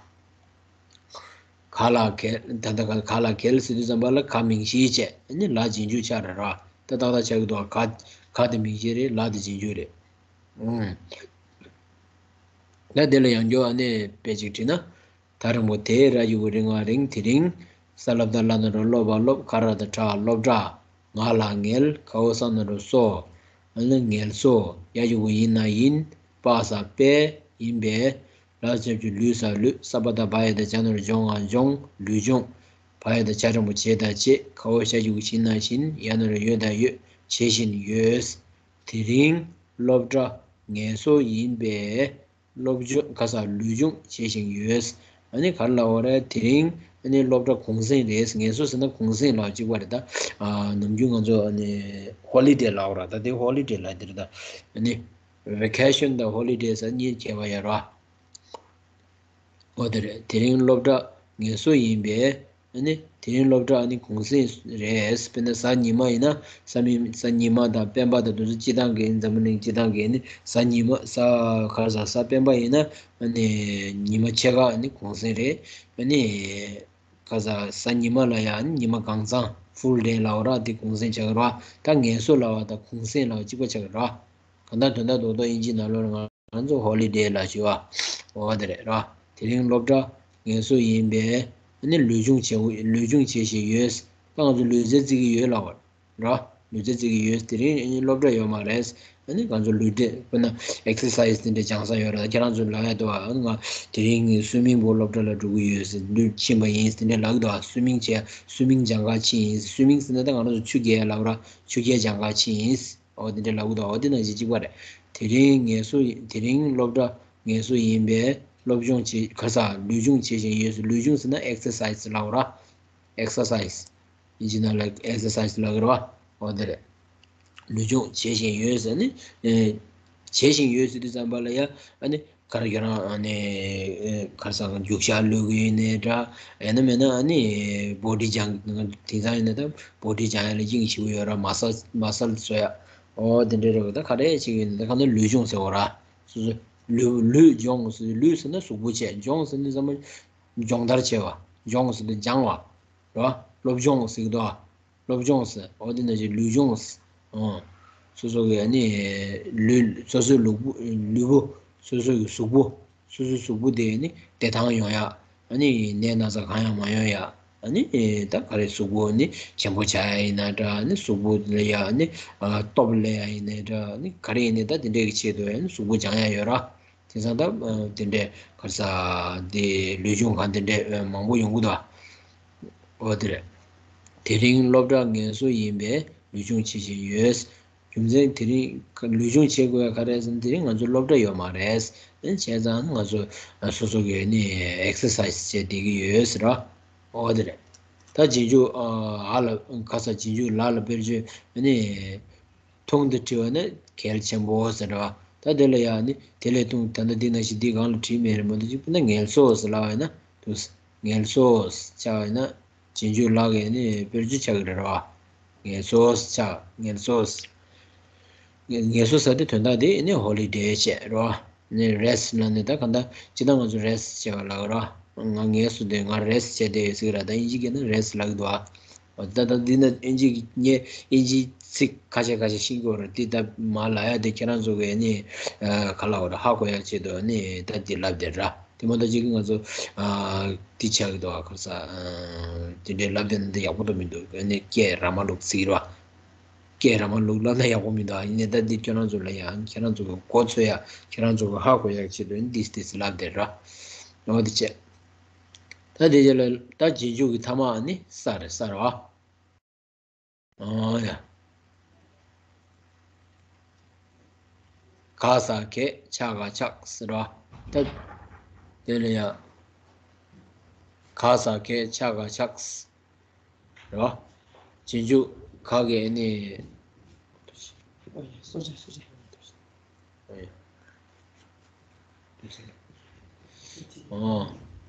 ག་ལ་གལ། ད་ལྟ་ག་ལ་གལ་ཟེར་དུས་ཙམ་པ་ལ་ག་མིང་གཞི་བྱས། ཨ་ནི་ལ་རྗེས་འཇུག་ཆགས་རེད་ར། ད་ཏག་ཏག་ཆགས་ཀྱི་འདུག་ག་ག་དེ་མིང་གཞི་རེད། ལ་དེ་རྗེས་འཇུག་རེད། ཨུམ། ད་དེ་ལ་ཡང་བསྐྱར་ཨ་ནི་དཔེ་ཅིག་བྲིས་ན། ད་རིང་པོ་དེ། ར་གི་གུ་རི་ང་རིང་། དེ་རིང་། ས་ལ་བཏགས་སླ་ན་རོ་སློ་བ་སློབ། ཁ་ར་བཏགས་ཁྲ་སློབ་གྲྭ། ང་ལ་ངལ། ཁ་འོ་ས་ན་རོ་སོ། ཨ་ནི་ངལ་གསོ། ཡ་གི་གུ་ཡིན་ན་ཡིན། པ་ས་པས། ཡིན་པས། ལ་ཞབས་ཀྱུ་ལུ་ས་ལུས། ས་པ་བཏགས་སྦ་ཡ་བཏགས་སྦྱ་ན་རོ་སྦྱོ་ང་སྦྱོང་། ལུས་སྦྱོང་། བ་ཡ་དང་ཆ་ཕྲ་མོ་བྱེད་དང་བྱེད། ཁ་འོག་ཤ་རྒྱུག་བཞིན་ན་བཞིན། ཡ་ན་རོ་ཡོད་དང་ཡོད། བྱེད་བཞིན་ཡོད། དེ་རིང་སློབ་གྲྭ་ངལ་གསོ་ཡིན་པས། སློབ་སྦྱོང་ཁ་སང་ལུས་སྦྱོང་བྱེད་བཞིན་ཡོད། ཨ་ནི་ག་རེ་ལབ་པ་རེད། དེ་རིང་ཨ་ནི་སློབ་གྲྭ་གུང་སེང་རེད། ངལ་གསོ་ཟེར་ན་གུང་སེང་ལབ་གཅིག་པ་རེད་ད། ཨ་ནམ་རྒྱུན་ང་ཚོ་ཨ་ནི་ཧོ་ལི་ཌེ་ལབ་པ་རེད། ད་དེ་ཧོ་ལི་ཌེ་ལབ་དེ་རེད་ད། ཨ་ནི་ཝེ་ཀེ་ཤན་དང་ཧོ་ལི་ཌེ་ཟེར་གཉིས་ཁྱད་པར་ཡོད་རེད། འོ་དེ་རེད། དེ་རིང་སློབ་གྲྭ་ངལ་གསོ་ཡིན་པས། ཨ་ནི་དེ་རིང་སློབ་གྲྭ་ཨ་ནི་གུང་སེང་རེད། དཔེར་ན་གཟའ་ཉི་མ་ཡིན་ན་གཟའ་མི་གཟའ་ཉི་མ་དང་སྤེན་པ་དང་དེ་ཚོ་སྤྱི་བཏང་གི་འཛམ་བུ་གླིང་སྤྱི་བཏང་གི་ཨ་ནི་གཟའ་ཉི་མ་གཟའ་ག་རེ་ཟ་གཟའ་སྤེན་པ་ཡིན་ན་ཨ་ནི་ཉི་མ་ཕྱེད་ཀ་ཨ་ནི་གུང་སེང་རེད། ཨ་ནི་ག་རེ་ཟ་གཟའ་ཉི་མ་ལ་ཡང་ཨ་ནི་ཉི་མ་གང་ཚང་ཕུལ་ཌེ་ལབ་པ་རེད། དེ་གུང་སེང་ཆགས་ཀྱི་རེད་པ། ད་ངལ་གསོ་ལབ་པ་དང་གུང་སེང་ལབ་པ་གཅིག་པ་ཆགས་ཀྱི་རེད་པ། གང་ལྟར་དོན་དག་རྡོག་རྡོག་དབྱིན་ཇིའི་ནང་ལོགས་ལ་ང་ང་ཚོ་ཧོ་ལི་ཌེ་ལབ་བྱས་པ། འོ་དེ་རེད་ར། དེ་རིང་སློབ་གྲྭ་ངལ་གསོ་ཡིན་པས། ཨ་ནི་ལུས་སྦྱོང་བྱེད་ལུས་སྦྱོང་བྱེད་བཞིན་ཡོད། ད་ང་ཚོ་ལུས་རྩལ་རྩེ་གི་ཡོད་ལབ་པ་ར། ལུས་རྩལ་རྩེ་གི་ཡོད། དེ་རིང་ཨ་ནི་སློབ་གྲྭ་ཡོད་མ་རེད། ཨ་ནི་ང་ཚོ་ལུས་རྩལ་དཔེར་ན་ཨེག་སར་སའི་ཛི་དེ་འདྲ་སྦྱང་ས་ཡོད་ར། ཁྱེད་རང་ཚོ་ལབ་ཡ་འདུག་པ། ཨ་ནི་ང་དེ་རིང་སུའི་མིང་པོ་སློབ་གྲྭ་ལ་འགྲོ་གི་ཡོད་ཟེར་ལུས་ཕྱིན་པ་ཡིན་དེ་འདྲ་ལབ་གི་འདུག་པ། སུའི་མིང་བྱས་སུའི་མིང་སྦྱང་ག་ཕྱིན་ཡིན། སུའི་མིང་ཟེར་ན་ད་ང་རང་ཚོ་ཆུ་རྐྱལ་ལབ་ར། ཆུ་རྐྱལ་སྦྱང་ག་ཕྱིན་ཡིན། འོ་དེ་འདྲ་ལབ་གི་འདུག་འོ་དེ་ནང་བཞིན་གཅིག་པ་རེད། དེ་རིང་ངལ་གསོ་ཡིན། དེ་རིང་སློབ་གྲྭ་ངལ་གསོ་ཡིན་པས་སློབ་སྦྱོང་བྱེད་ག་རེ་ཟ་ལུས་སྦྱོང་བྱེད་བཞིན་ཡོད། ལུས་སྦྱོང་ཟེར་ན་ཨེག་སར་སའི་ཛི་ལབ་པ་ར། ཨེག་སར་སའི་ཛི། དབྱིན་ཇི་ནང་ལ་ཨེག་སར་སའི་ཛི་ལབ་ཀྱི་རེད་པ། འོ་དེ་རེད། ལུས་སྦྱོང་བྱེད་བཞིན་ཡོད་ཟེར་ནི། ཨེ། བྱེད་བཞིན་ཡོད་ཟེར་དུས་ཙམ་པ་ལ་ཡ་ཨ་ནི། ག་རེ་ཁྱོད་རང་ཨ་ནི་ག་རེ་ཟ་རྒྱུག་ཤར་གློད་གི་ཡིན་ནའི་འདྲ། ཡང་ན་མིན་ན་ཨ་ནི་བོ་ཌི་སྦྱང་དེང་སང་ཡིན་ན་ད་བོ་ཌི་སྦྱང་ཡ་ལ་དབྱིངས་ཞིག་ཡོད་ར། མ་སལ་མ་སལ་བཟོ་ཡ། འོ་དེ་འདྲ་རེད་པ། ད་ག་རེ་བྱེད་ཀྱི་ཡིན་ན་ད་ག་ན་ལུས་སྦྱོང་ཟེར་བ་ར། སོ་སོ་ལུས་ལུས་སྦྱོང་ཟེར། ལུས་ཟེར་ན་གཟུགས་པོ་བྱས། སྦྱོང་ཟེར་ནི་ཚང་མ་སྦྱོང་བརྡར་བྱས་པ། སྦྱོང་ཟེར་དུས་སྦྱང་བ་ར། སློབ་སྦྱོང་ཟེར་གི་འདུག་ཨ། སློབ་སྦྱོང་ཟེར། འོ་དེ་ནང་བཞིན་ལུས་སྦྱོང་ཟེར། ཨོ། སོ་སོ་གི་ཨ་ནི་ལུས་སོ་སོའི་ལུས་པོ་ལུས་པོ་སོ་སོ་གི་གཟུགས་པོ་སོ་སོའི་གཟུགས་པོ་དེ་ནི་བདེ་ཐང་ཡོང་ཡ། ཨ་ནི་ནད་ན་ཚ་གང་ཡང་མ་ཡོང་ཡ། ཨ་ནི་ད་ག་རེ་གཟུགས་པོ་ནི་ཞིམ་པོ་ཆགས་ཡ་ཡིན་ན་འདྲ། ཨ་ནི་གཟུགས་པོ་ལ་ཡ་ཨ་ནི་ཨ་སྟོབས་སླེབས་ཡ་ཡིན་ན་འདྲ། ཨ་ནི་ག་རེ་ཡིན་ནའི་ད་དེ་འདྲའི་གི་ཆེད་དུ་ཨ་ནི་གཟུགས་པོ་སྦྱང་ཡ་ཡོད་ར། དེང་སང་ད་དེ་འདྲའི་ག་རེ་ཟ་དེ་ལུས་སྦྱོང་ཁང་དེ་འདྲའི་མང་པོ་ཡོང་གི་འདུག་ཨ། འོ་དེ་རེད། དེ་རིང་སློབ་གྲྭ་ངལ་གསོ་ཡིན་པས་ལུས་སྦྱོང་བྱེད་བཞིན་ཡོད། རྒྱུ་མཚན་དེ་རིང་ལུས་སྦྱོང་བྱེད་དགོས་ཡ་ག་རེ་ཟེར་ན་དེ་རིང་ང་ཚོ་སློབ་གྲྭ་ཡོད་མ་རེད། བྱས་ཙང་ང་ཚོ་སོ་སོ་གི་ནི་ཨེག་སར་སའི་ཛི་བྱས་བསྡད་ཀྱི་ཡོད་ཟེར་ར། འོ་དེ་རེད། ད་རྗེས་འཇུག་ཨ་ལ་ག་རེ་ཟ་རྗེས་འཇུག་ལ་ལ་དཔེར་བརྗོད་ནི། ཐུང་དུ་བྲིས་པ་ནི་གལ་ཆེན་པོ་ཟེར་བ། ད་དེ་ལ་ཡང་ནི་དེ་ལས་ཐུང་ད་ལྟ་འདི་ནང་བཞིན་འདི་སྒང་ལ་བྲིས་མེད་རེད་མ་གཏོགས་ཅིག་དཔེར་ན་ངལ་གསོ་ཟེར་ལབ་པ་ཡིན་ན་འདུག་ངལ་གསོ་ཆགས་པ་ཡིན་ན་རྗེས་འཇུག་ལ་གི་ནི་དཔེར་བརྗོད་ཆགས་ཀྱི་རེད་བ། ངལ་གསོ་ཆགས་ངལ་གསོ། ངལ་གསོ་ཟེར་དེ་དོན་དག་དེ་ནི་ཧོ་ལི་ཌེ་བྱས་རེད་བ། ནི་རེ་སི་ཊི་ལབ་ནི་ད་ག་འདྲ་ཅི་ད་ང་ཚོ་རེ་སི་ཊི་བྱས་པ་ལབ་ར། ང་ངལ་གསོ་དེ་ང་རེ་སི་ཊི་བྱས་དེ་ཟེར་གི་ར། ད་དབྱིན་ཇི་སྐད་ན་རེ་སི་ཊི་ལབ་གི་འདུག་ཨ། ད་ད་འདི་ན་དབྱིན་ཇི་ངས་དབྱིན་ཇིའི་ཚིག་ཁ་ཤས་ཁ་ཤས་ཤེས་ཀྱི་ཡོད་རེད། འདི་ད་མ་ལབ་ཡ་དེ་ཁྱེད་རང་ཚོ་གིས་ནི་ག་ལབ་དགོས་རེད། ཧ་གོ་ཡ་ཆེད་དུ་ནི་ད་འདི་ལབ་བསྡད་ར། དེ་མ་གཏོགས་ཅིག་ང་ཚོ་འདི་ཆགས་ཀྱི་འདུག་ཨ། ཁ་ས་དེ་འདྲའི་ལབ་བསྡད་ན་འདི་ཡག་པོ་འདུག་མི་འདུག་ནི་སྐད་ར་མ་ལུག་ཟིག་ར། སྐད་ར་མ་ལུག་ལབ་ན་ཡག་པོ་མི་འདུག་ཨ། ཡིན་ནའི་ད་འདི་ཁྱེད་རང་ཚོ་ལ་ཡང་ཁྱེད་རང་ཚོ་གི་གོ་ཚོད་ཡ་ཁྱེད་རང་ཚོ་གི་ཧ་གོ་ཡ་ཆེད་དུ་ནི་འདི་འདི་ལབ་བསྡད་ར། འོ་འདི་བྱས། ད་དེ་རྗེས་ལ་ད་རྗེས་འཇུག་གི་མཐའ་མ་ནི་ས་རེད། ས་རེད་བ། ཨོ་ཡ། ག་ས་གས་ཆ་ག་ཆགས་ཟེར་བ། ད་དེ་ལ་ཡ། ག་ས་གས་ཆ་ག་ཆགས་རེད་བ། རྗེས་འཇུག་ག་གི་ནི། ཨོ་ཡ། སོ་ཆ་སོ་ཆ། ཨོ།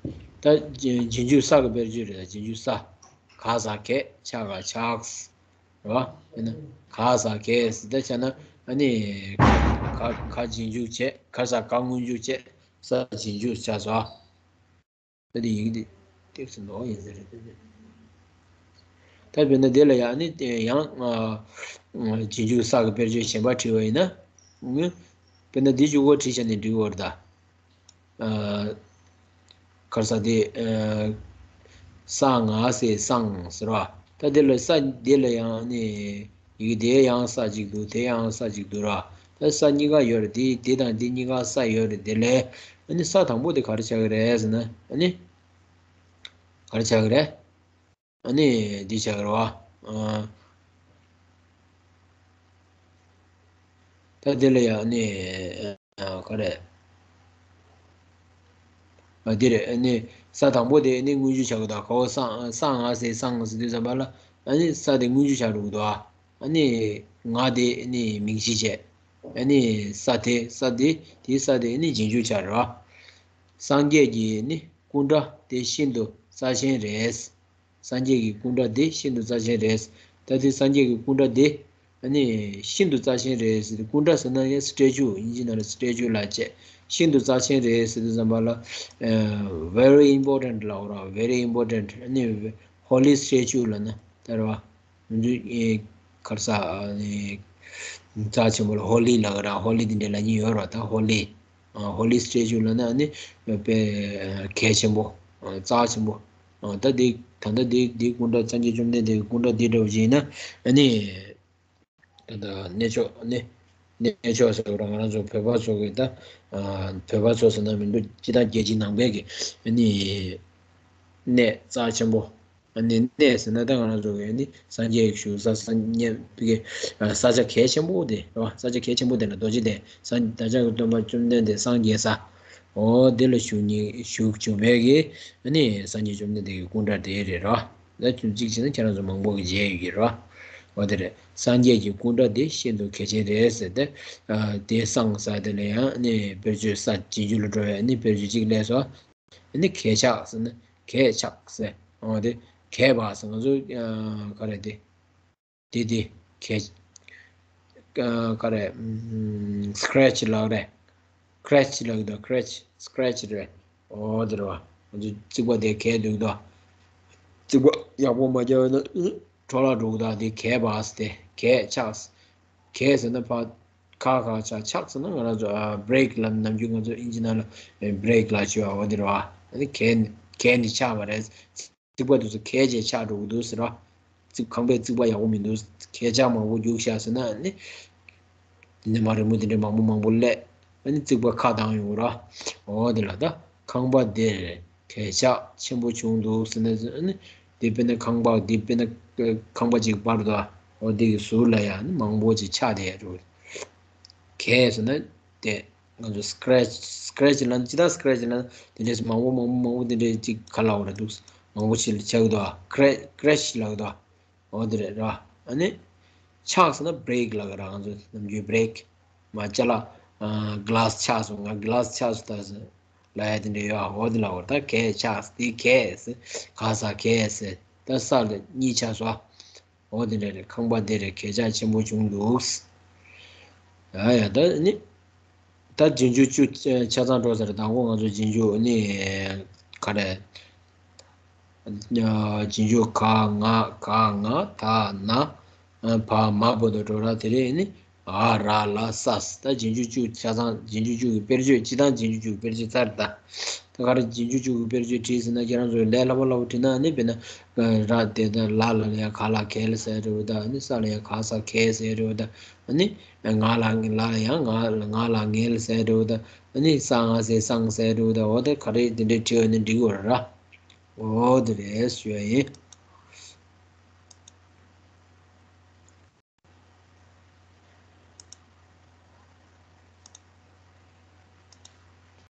ད་རྗེས་རྗེས་འཇུག་ས་གི་དཔེར་བརྗོད་རེད། རྗེས་འཇུག་ས། ག་ས་གས་ཆ་ག་ཆགས། རེད་བ། ཡིན་ན་ག་ས་གས་ཟེར་ད་བྱས་ན་ཨ་ནི་ག་ག་རྗེས་འཇུག་བྱས། ག་ས་ག་སྔོན་འཇུག་བྱས། ས་རྗེས་འཇུག་ཆགས་སོ། ད་དེ་ཡི་གེ་འདི་ཏོག་ཙམ་ལོག་ཡིན་ཟེར་རེད། ད་དཔེར་ན་དེ་ལ་ཡང་ནི་ཡང་རྗེས་འཇུག་ས་གི་དཔེར་བརྗོད་གཞན་པ་བྲིས་པ་ཡིན་ན། དཔེར་ན་འདི་གཅིག་པོ་བྲིས་བྱས་ནས་འགྲིག་གི་རེད་ད། ག་རེ་ཟ་དེ། ས་ང་སའི་སང་ཟེར་བ། ད་དེ་ལ་ས་དེ་ལ་ཡང་ནི། ཡི་གེ་དེ་ཡང་ས་གཅིག་འདུག་དེ་ཡང་ས་གཅིག་འདུག་ར། ད་ས་གཉིས་ཀ་ཡོད་རེད། དེ་དེ་དང་དེ་གཉིས་ཀ་ས་ཡོད་རེད། དེ་ལས་ཨ་ནི་ས་དང་པོ་དེ་ག་རེ་ཆགས་ཀྱི་རེད་ཟེར་ན། ཨ་ནི་ག་རེ་ཆགས་ཀྱི་རེད། ཨ་ནི་འདི་བྱ་དགོས་རེད་བ། ཨ། ད་དེ་ལ་ཡང་ནི། ཨ། ག་རེ། ཨ། འདི་རེད། ཨ་ནི་ས་དང་པོ་དེ་ནི་མངོན་བརྗོད་བྱ་དགོས་དང་། ག་བ་སང་སང་ང་སེ་སང་ཟེར་དུས་ཙམ་པ་ལ། ཨ་ནི་ས་དེ་མངོན་བརྗོད་བྱ་དགོས་དོ། ཨ་ནི་ང་དེ་ནི་མིང་གཞི་བྱས། ཨ་ནི་ས་དེ་ས་དེ་དེའི་ས་དེ་ནི་རྗེས་འཇུག་བྱ་རེད་བ། སངས་རྒྱས་ཀྱི་ནི་སྐུ་འདྲ་དེ་ཤིན་ཏུ་རྩ་ཆེན་རེད། སངས་རྒྱས་ཀྱི་སྐུ་འདྲ་དེ་ཤིན་ཏུ་རྩ་ཆེན་རེད། ད་དེ་སངས་རྒྱས་ཀྱི་སྐུ་འདྲ་དེ་ཨ་ནི་ཤིན་ཏུ་རྩ་ཆེན་རེད་ཟེར་ཏེ། སྐུ་འདྲ་ཟེར་ན་ཡང་སི་ཊེ་ཅུ། དབྱིན་ཇི་ནང་ལ་སི་ཊེ་ཅུ་ལབ་བྱས། ཤིན་ཏུ་རྩ་ཆེན་རེད་ཟེར་དུས་ཙམ་པ་ལ། ཨ། very important ལབ་ར། very important ཨ་ནི་ཧོ་ལི་སི་ཊེ་ཅུ་ལབ་ན་ད་རེད་བ། ང་ཚོའི་ཨེ་ག་རེ་ཟ། ཨ་ནི་རྩ་ཆེན་པོ་ལ་ཧོ་ལི་ལབ་ར། ཧོ་ལི་དེ་འདྲ་ལབ་མཁན་ཡོད་ར། ད་ཧོ་ལི། ཨ། ཧོ་ལི་སི་ཊེ་ཅུ་ལབ་ན་ཨ་ནི་དཔེ་གལ་ཆེན་པོ། ཨ། རྩ་ཆེན་པོ། ཨ། ད་དེ་ད་ལྟ་དེ་དེའི་སྐུ་འདྲ། སངས་རྒྱས་བཅོམ་ལྡན་འདས་ཀྱི་སྐུ་འདྲ་དེ་འདྲ་བ་ཅིག་ཡིན་ན་ཨ་ནི། ད་ལྟ་གནས་མཆོག་ནི། གནས་མཆོག་ཟེར་བ་ང་རང་ཚོ་བོད་པ་ཚོ་གི་ད། ཨ། བོད་པ་ཚོ་ཟེར་ན་མི་འདུག་སྤྱིར་བཏང་རྒྱལ་སྤྱིའི་ནང་པའི་གི་ཨ་ནི་གནས་རྩ་ཆེན་པོ། ཨ་ནི་གནས་ཟེར་ན་ད་ང་རང་ཚོ་གི་ཨ་ནི་སངས་རྒྱས་བཞུགས་ས། སངས་རྒྱས་ཀྱི་ས་ཆ་གལ་ཆེན་པོ་དེ་རེད་བ། ས་ཆ་གལ་ཆེན་པོ་དེ་ལ་རྡོ་རྗེ་གདན། སངས་བདག་ཅག་གི་སྟོན་པ་བཅོམ་ལྡན་འདས་སངས་རྒྱས་ས། འོ་དེ་ལ་བཞུགས་མཁན་བཞུགས་བཞུགས་པའི་གི་ཨ་ནི་སངས་རྒྱས་བཅོམ་ལྡན་འདས་ཀྱི་སྐུ་འདྲ་དེ་རེད་ར། ད་ཅུང་གཅིག་བྱས་ན་ཁྱེད་རང་ཚོ་མང་པོ་གིས་མཇལ་ཡོད་ཀྱི་རེད་བ། འོ་དེ་རེད། སངས་རྒྱས་ཀྱི་སྐུ་འདྲ་དེ་ཤིན་ཏུ་གལ་ཆེན་རེད་ཟེར་ཏེ། ཨ། དེ་སང་ས་དེ་ལ་ཡང་ནི་དཔེར་བརྗོད། ས་རྗེས་འཇུག་ལ་འགྲོ་བའི་ནི་དཔེར་བརྗོད་གཅིག་སླེབས་སོང་། ནི་གས་ཆག་ཟེར་ན་གས་ཆག་ཟེར། འོ་དེ་གས་པ་ཟེར། ང་ཚོ་ཨ་ག་རེ་དེ། དེ་དེ་གས། ཨ། ག་རེ། ཨམ། སི་ཀེ་རེ་ཆི་ལབ་རེད། ཀེ་རེ་ཆི་ལབ་ཀྱི་འདུག་སི་ཀེ་རེ་ཆི། སི་ཀེ་རེ་ཆི་རེད། འོ་དེ་རེད་བ། ང་ཚོ་རྩིག་པ་དེ་གས་འདུག་དོ། རྩིག་པ་ཡག་པོ་མ་བརྒྱབ་ན་འཕྲོ་བརླག་འགྲོ་གི་འདུག་དེ་གས་པ་ཟེར་ཏེ། གས་ཆག་གས་ཟེར་ན་ཕར་ཁ་ཁ་ཆག་ཆག་ཟེར་ན་ང་རང་ཚོ་ཨ་བྷི་རེག་ལབ། ནམ་རྒྱུན་ང་ཚོ་དབྱིན་ཇི་ནང་ལ་བྷི་རེག་ལབ་བྱས་པ། འོ་དེ་རེད་བ། ཨ་ནི་གས་གས་ནི་ཆག་པ་རེད། རྩིག་པ་དེ་ཚོ་གས་བྱས་ཆག་འགྲོ་གི་འདུག་ཟེར་བ། རྩིག་ཁང་པའི་རྩིག་པ་ཡག་པོ་མི་འདུག་གས་ཆག་མང་པོ་རྒྱུགས་ཤག་ཟེར་ན་ནི། དེ་ནས་མར་རི་མོ་དེ་འདྲ་མང་པོ་མང་པོ་སླེབས། ཨ་ནི་རྩིག་པ་ཁ་བཏང་ཡོང་གི་ར། འོ་དེ་ལ་ད་ཁང་པ་དེར་གས་ཆག་ཆེན་པོ་བྱུང་འདུག་ཟེར་ན། ཨ་ནི་དེ་དཔེར་ན་ཁང་པ་དེ་དཔེར་ན་ཁང་པ་ཅིག་པར་དུ། འོ་དེ་གི་ཟུར་ལ་ཡང་ནི་མང་པོ་ཅིག་ཆག་བསྡད་ཡོད་རེད། གས་ཟེར་ན་དེ། ང་ཚོ་སི་ཀེ་རེ་ཆི། སི་ཀེ་རེ་ཆི་ལབ་ན། སྤྱིར་བཏང་སི་ཀེ་རེ་ཆི་ལབ་ན་དེ་འདྲས་མང་པོ་མང་པོ་མང་པོ་དེ་འདྲས་ཅིག་ག་ལབ་དགོས་རེད་འདུག་མང་པོ་ཞིག་ཆགས་ཀྱི་འདུག་ཨ། ཀེ་རེ་ཀེ་རེ་ཆི་ལབ་ཀྱི་འདུག་འོ་དེ་རེད་ར། ཨ་ནི་ཆག་ཟེར་ན་བྷི་རེག་ལབ་ཀྱི་ར། ང་ཚོ་ནམ་རྒྱུན་བྷི་རེག་མ་ཅ་ལག་ཨ་གི་ལཱ་སི་ཆག་སོང་། ང་གི་ལཱ་སི་ཆག་སོང་ད་ཟེར་ལབ་ཡ་དེ་འདྲས་ཡོད་ཨ། འོ་དེ་ལབ་དགོས་རེད། ད་གས་ཆག་དེ་གས་ཟེར། ག་ས་གས་ཟེར། ད་ས་ལ་གཉིས་ཆགས་སོང་ཨ། འོ་དེ་འདྲ་རེད། ཁང་པ་དེ་རེད། གས་ཆག་ཆེན་པོ་བྱུང་འདུག་ཡ་ཡ། ད་ནི་ད་རྗེས་འཇུག་བཅུ་ཆ་ཚང་འགྲོ་ས་རེད། དང་པོ་ང་ཚོ་རྗེས་འཇུག་ནི་ག་རེ། རྗེས་འཇུག་ག་ང་ག་ང་ད་ན་བ་མ་བར་དུ་འགྲོ་ར། དེ་རེད། ནི་ཨ་ར་ལ་ས་ས། ད་རྗེས་འཇུག་བཅུ་ཆ་ཚང་། རྗེས་འཇུག་བཅུ་གི་དཔེར་བརྗོད། སྤྱིར་བཏང་རྗེས་འཇུག་བཅུ་གི་དཔེར་བརྗོད་ཚར། ད་ད་ག་རེ། རྗེས་འཇུག་བཅུ་གི་དཔེར་བརྗོད་བྲིས་ཟིན་ན་ཁྱེད་རང་ཚོ་ལས་སླ་པོ་སླ་པོ་བྲིས་ན་ནི། དཔེར་ན་ར་དེ་ད་ལ་ལ་ཡང་ག་ལ་གལ་ཟེར་འགྲོ་ད། ནི་ས་ལ་ཡང་ག་ས་གལ་ཟེར་འགྲོ་ད། ནི་ང་ལ་ལ་ཡང་ང་ལ་ང་ལ་ངལ་ཟེར་འགྲོ་ད། ནི་ས་ང་ཟེར་སང་ཟེར་འགྲོ་ད། འོ་ད་ག་རེ་དེ་འདྲས་བྲིས་པ་ནི་འགྲིག་གི་རེད་ར། འོ་དེ་རེད་ཞུ་ཡ་ཡིན།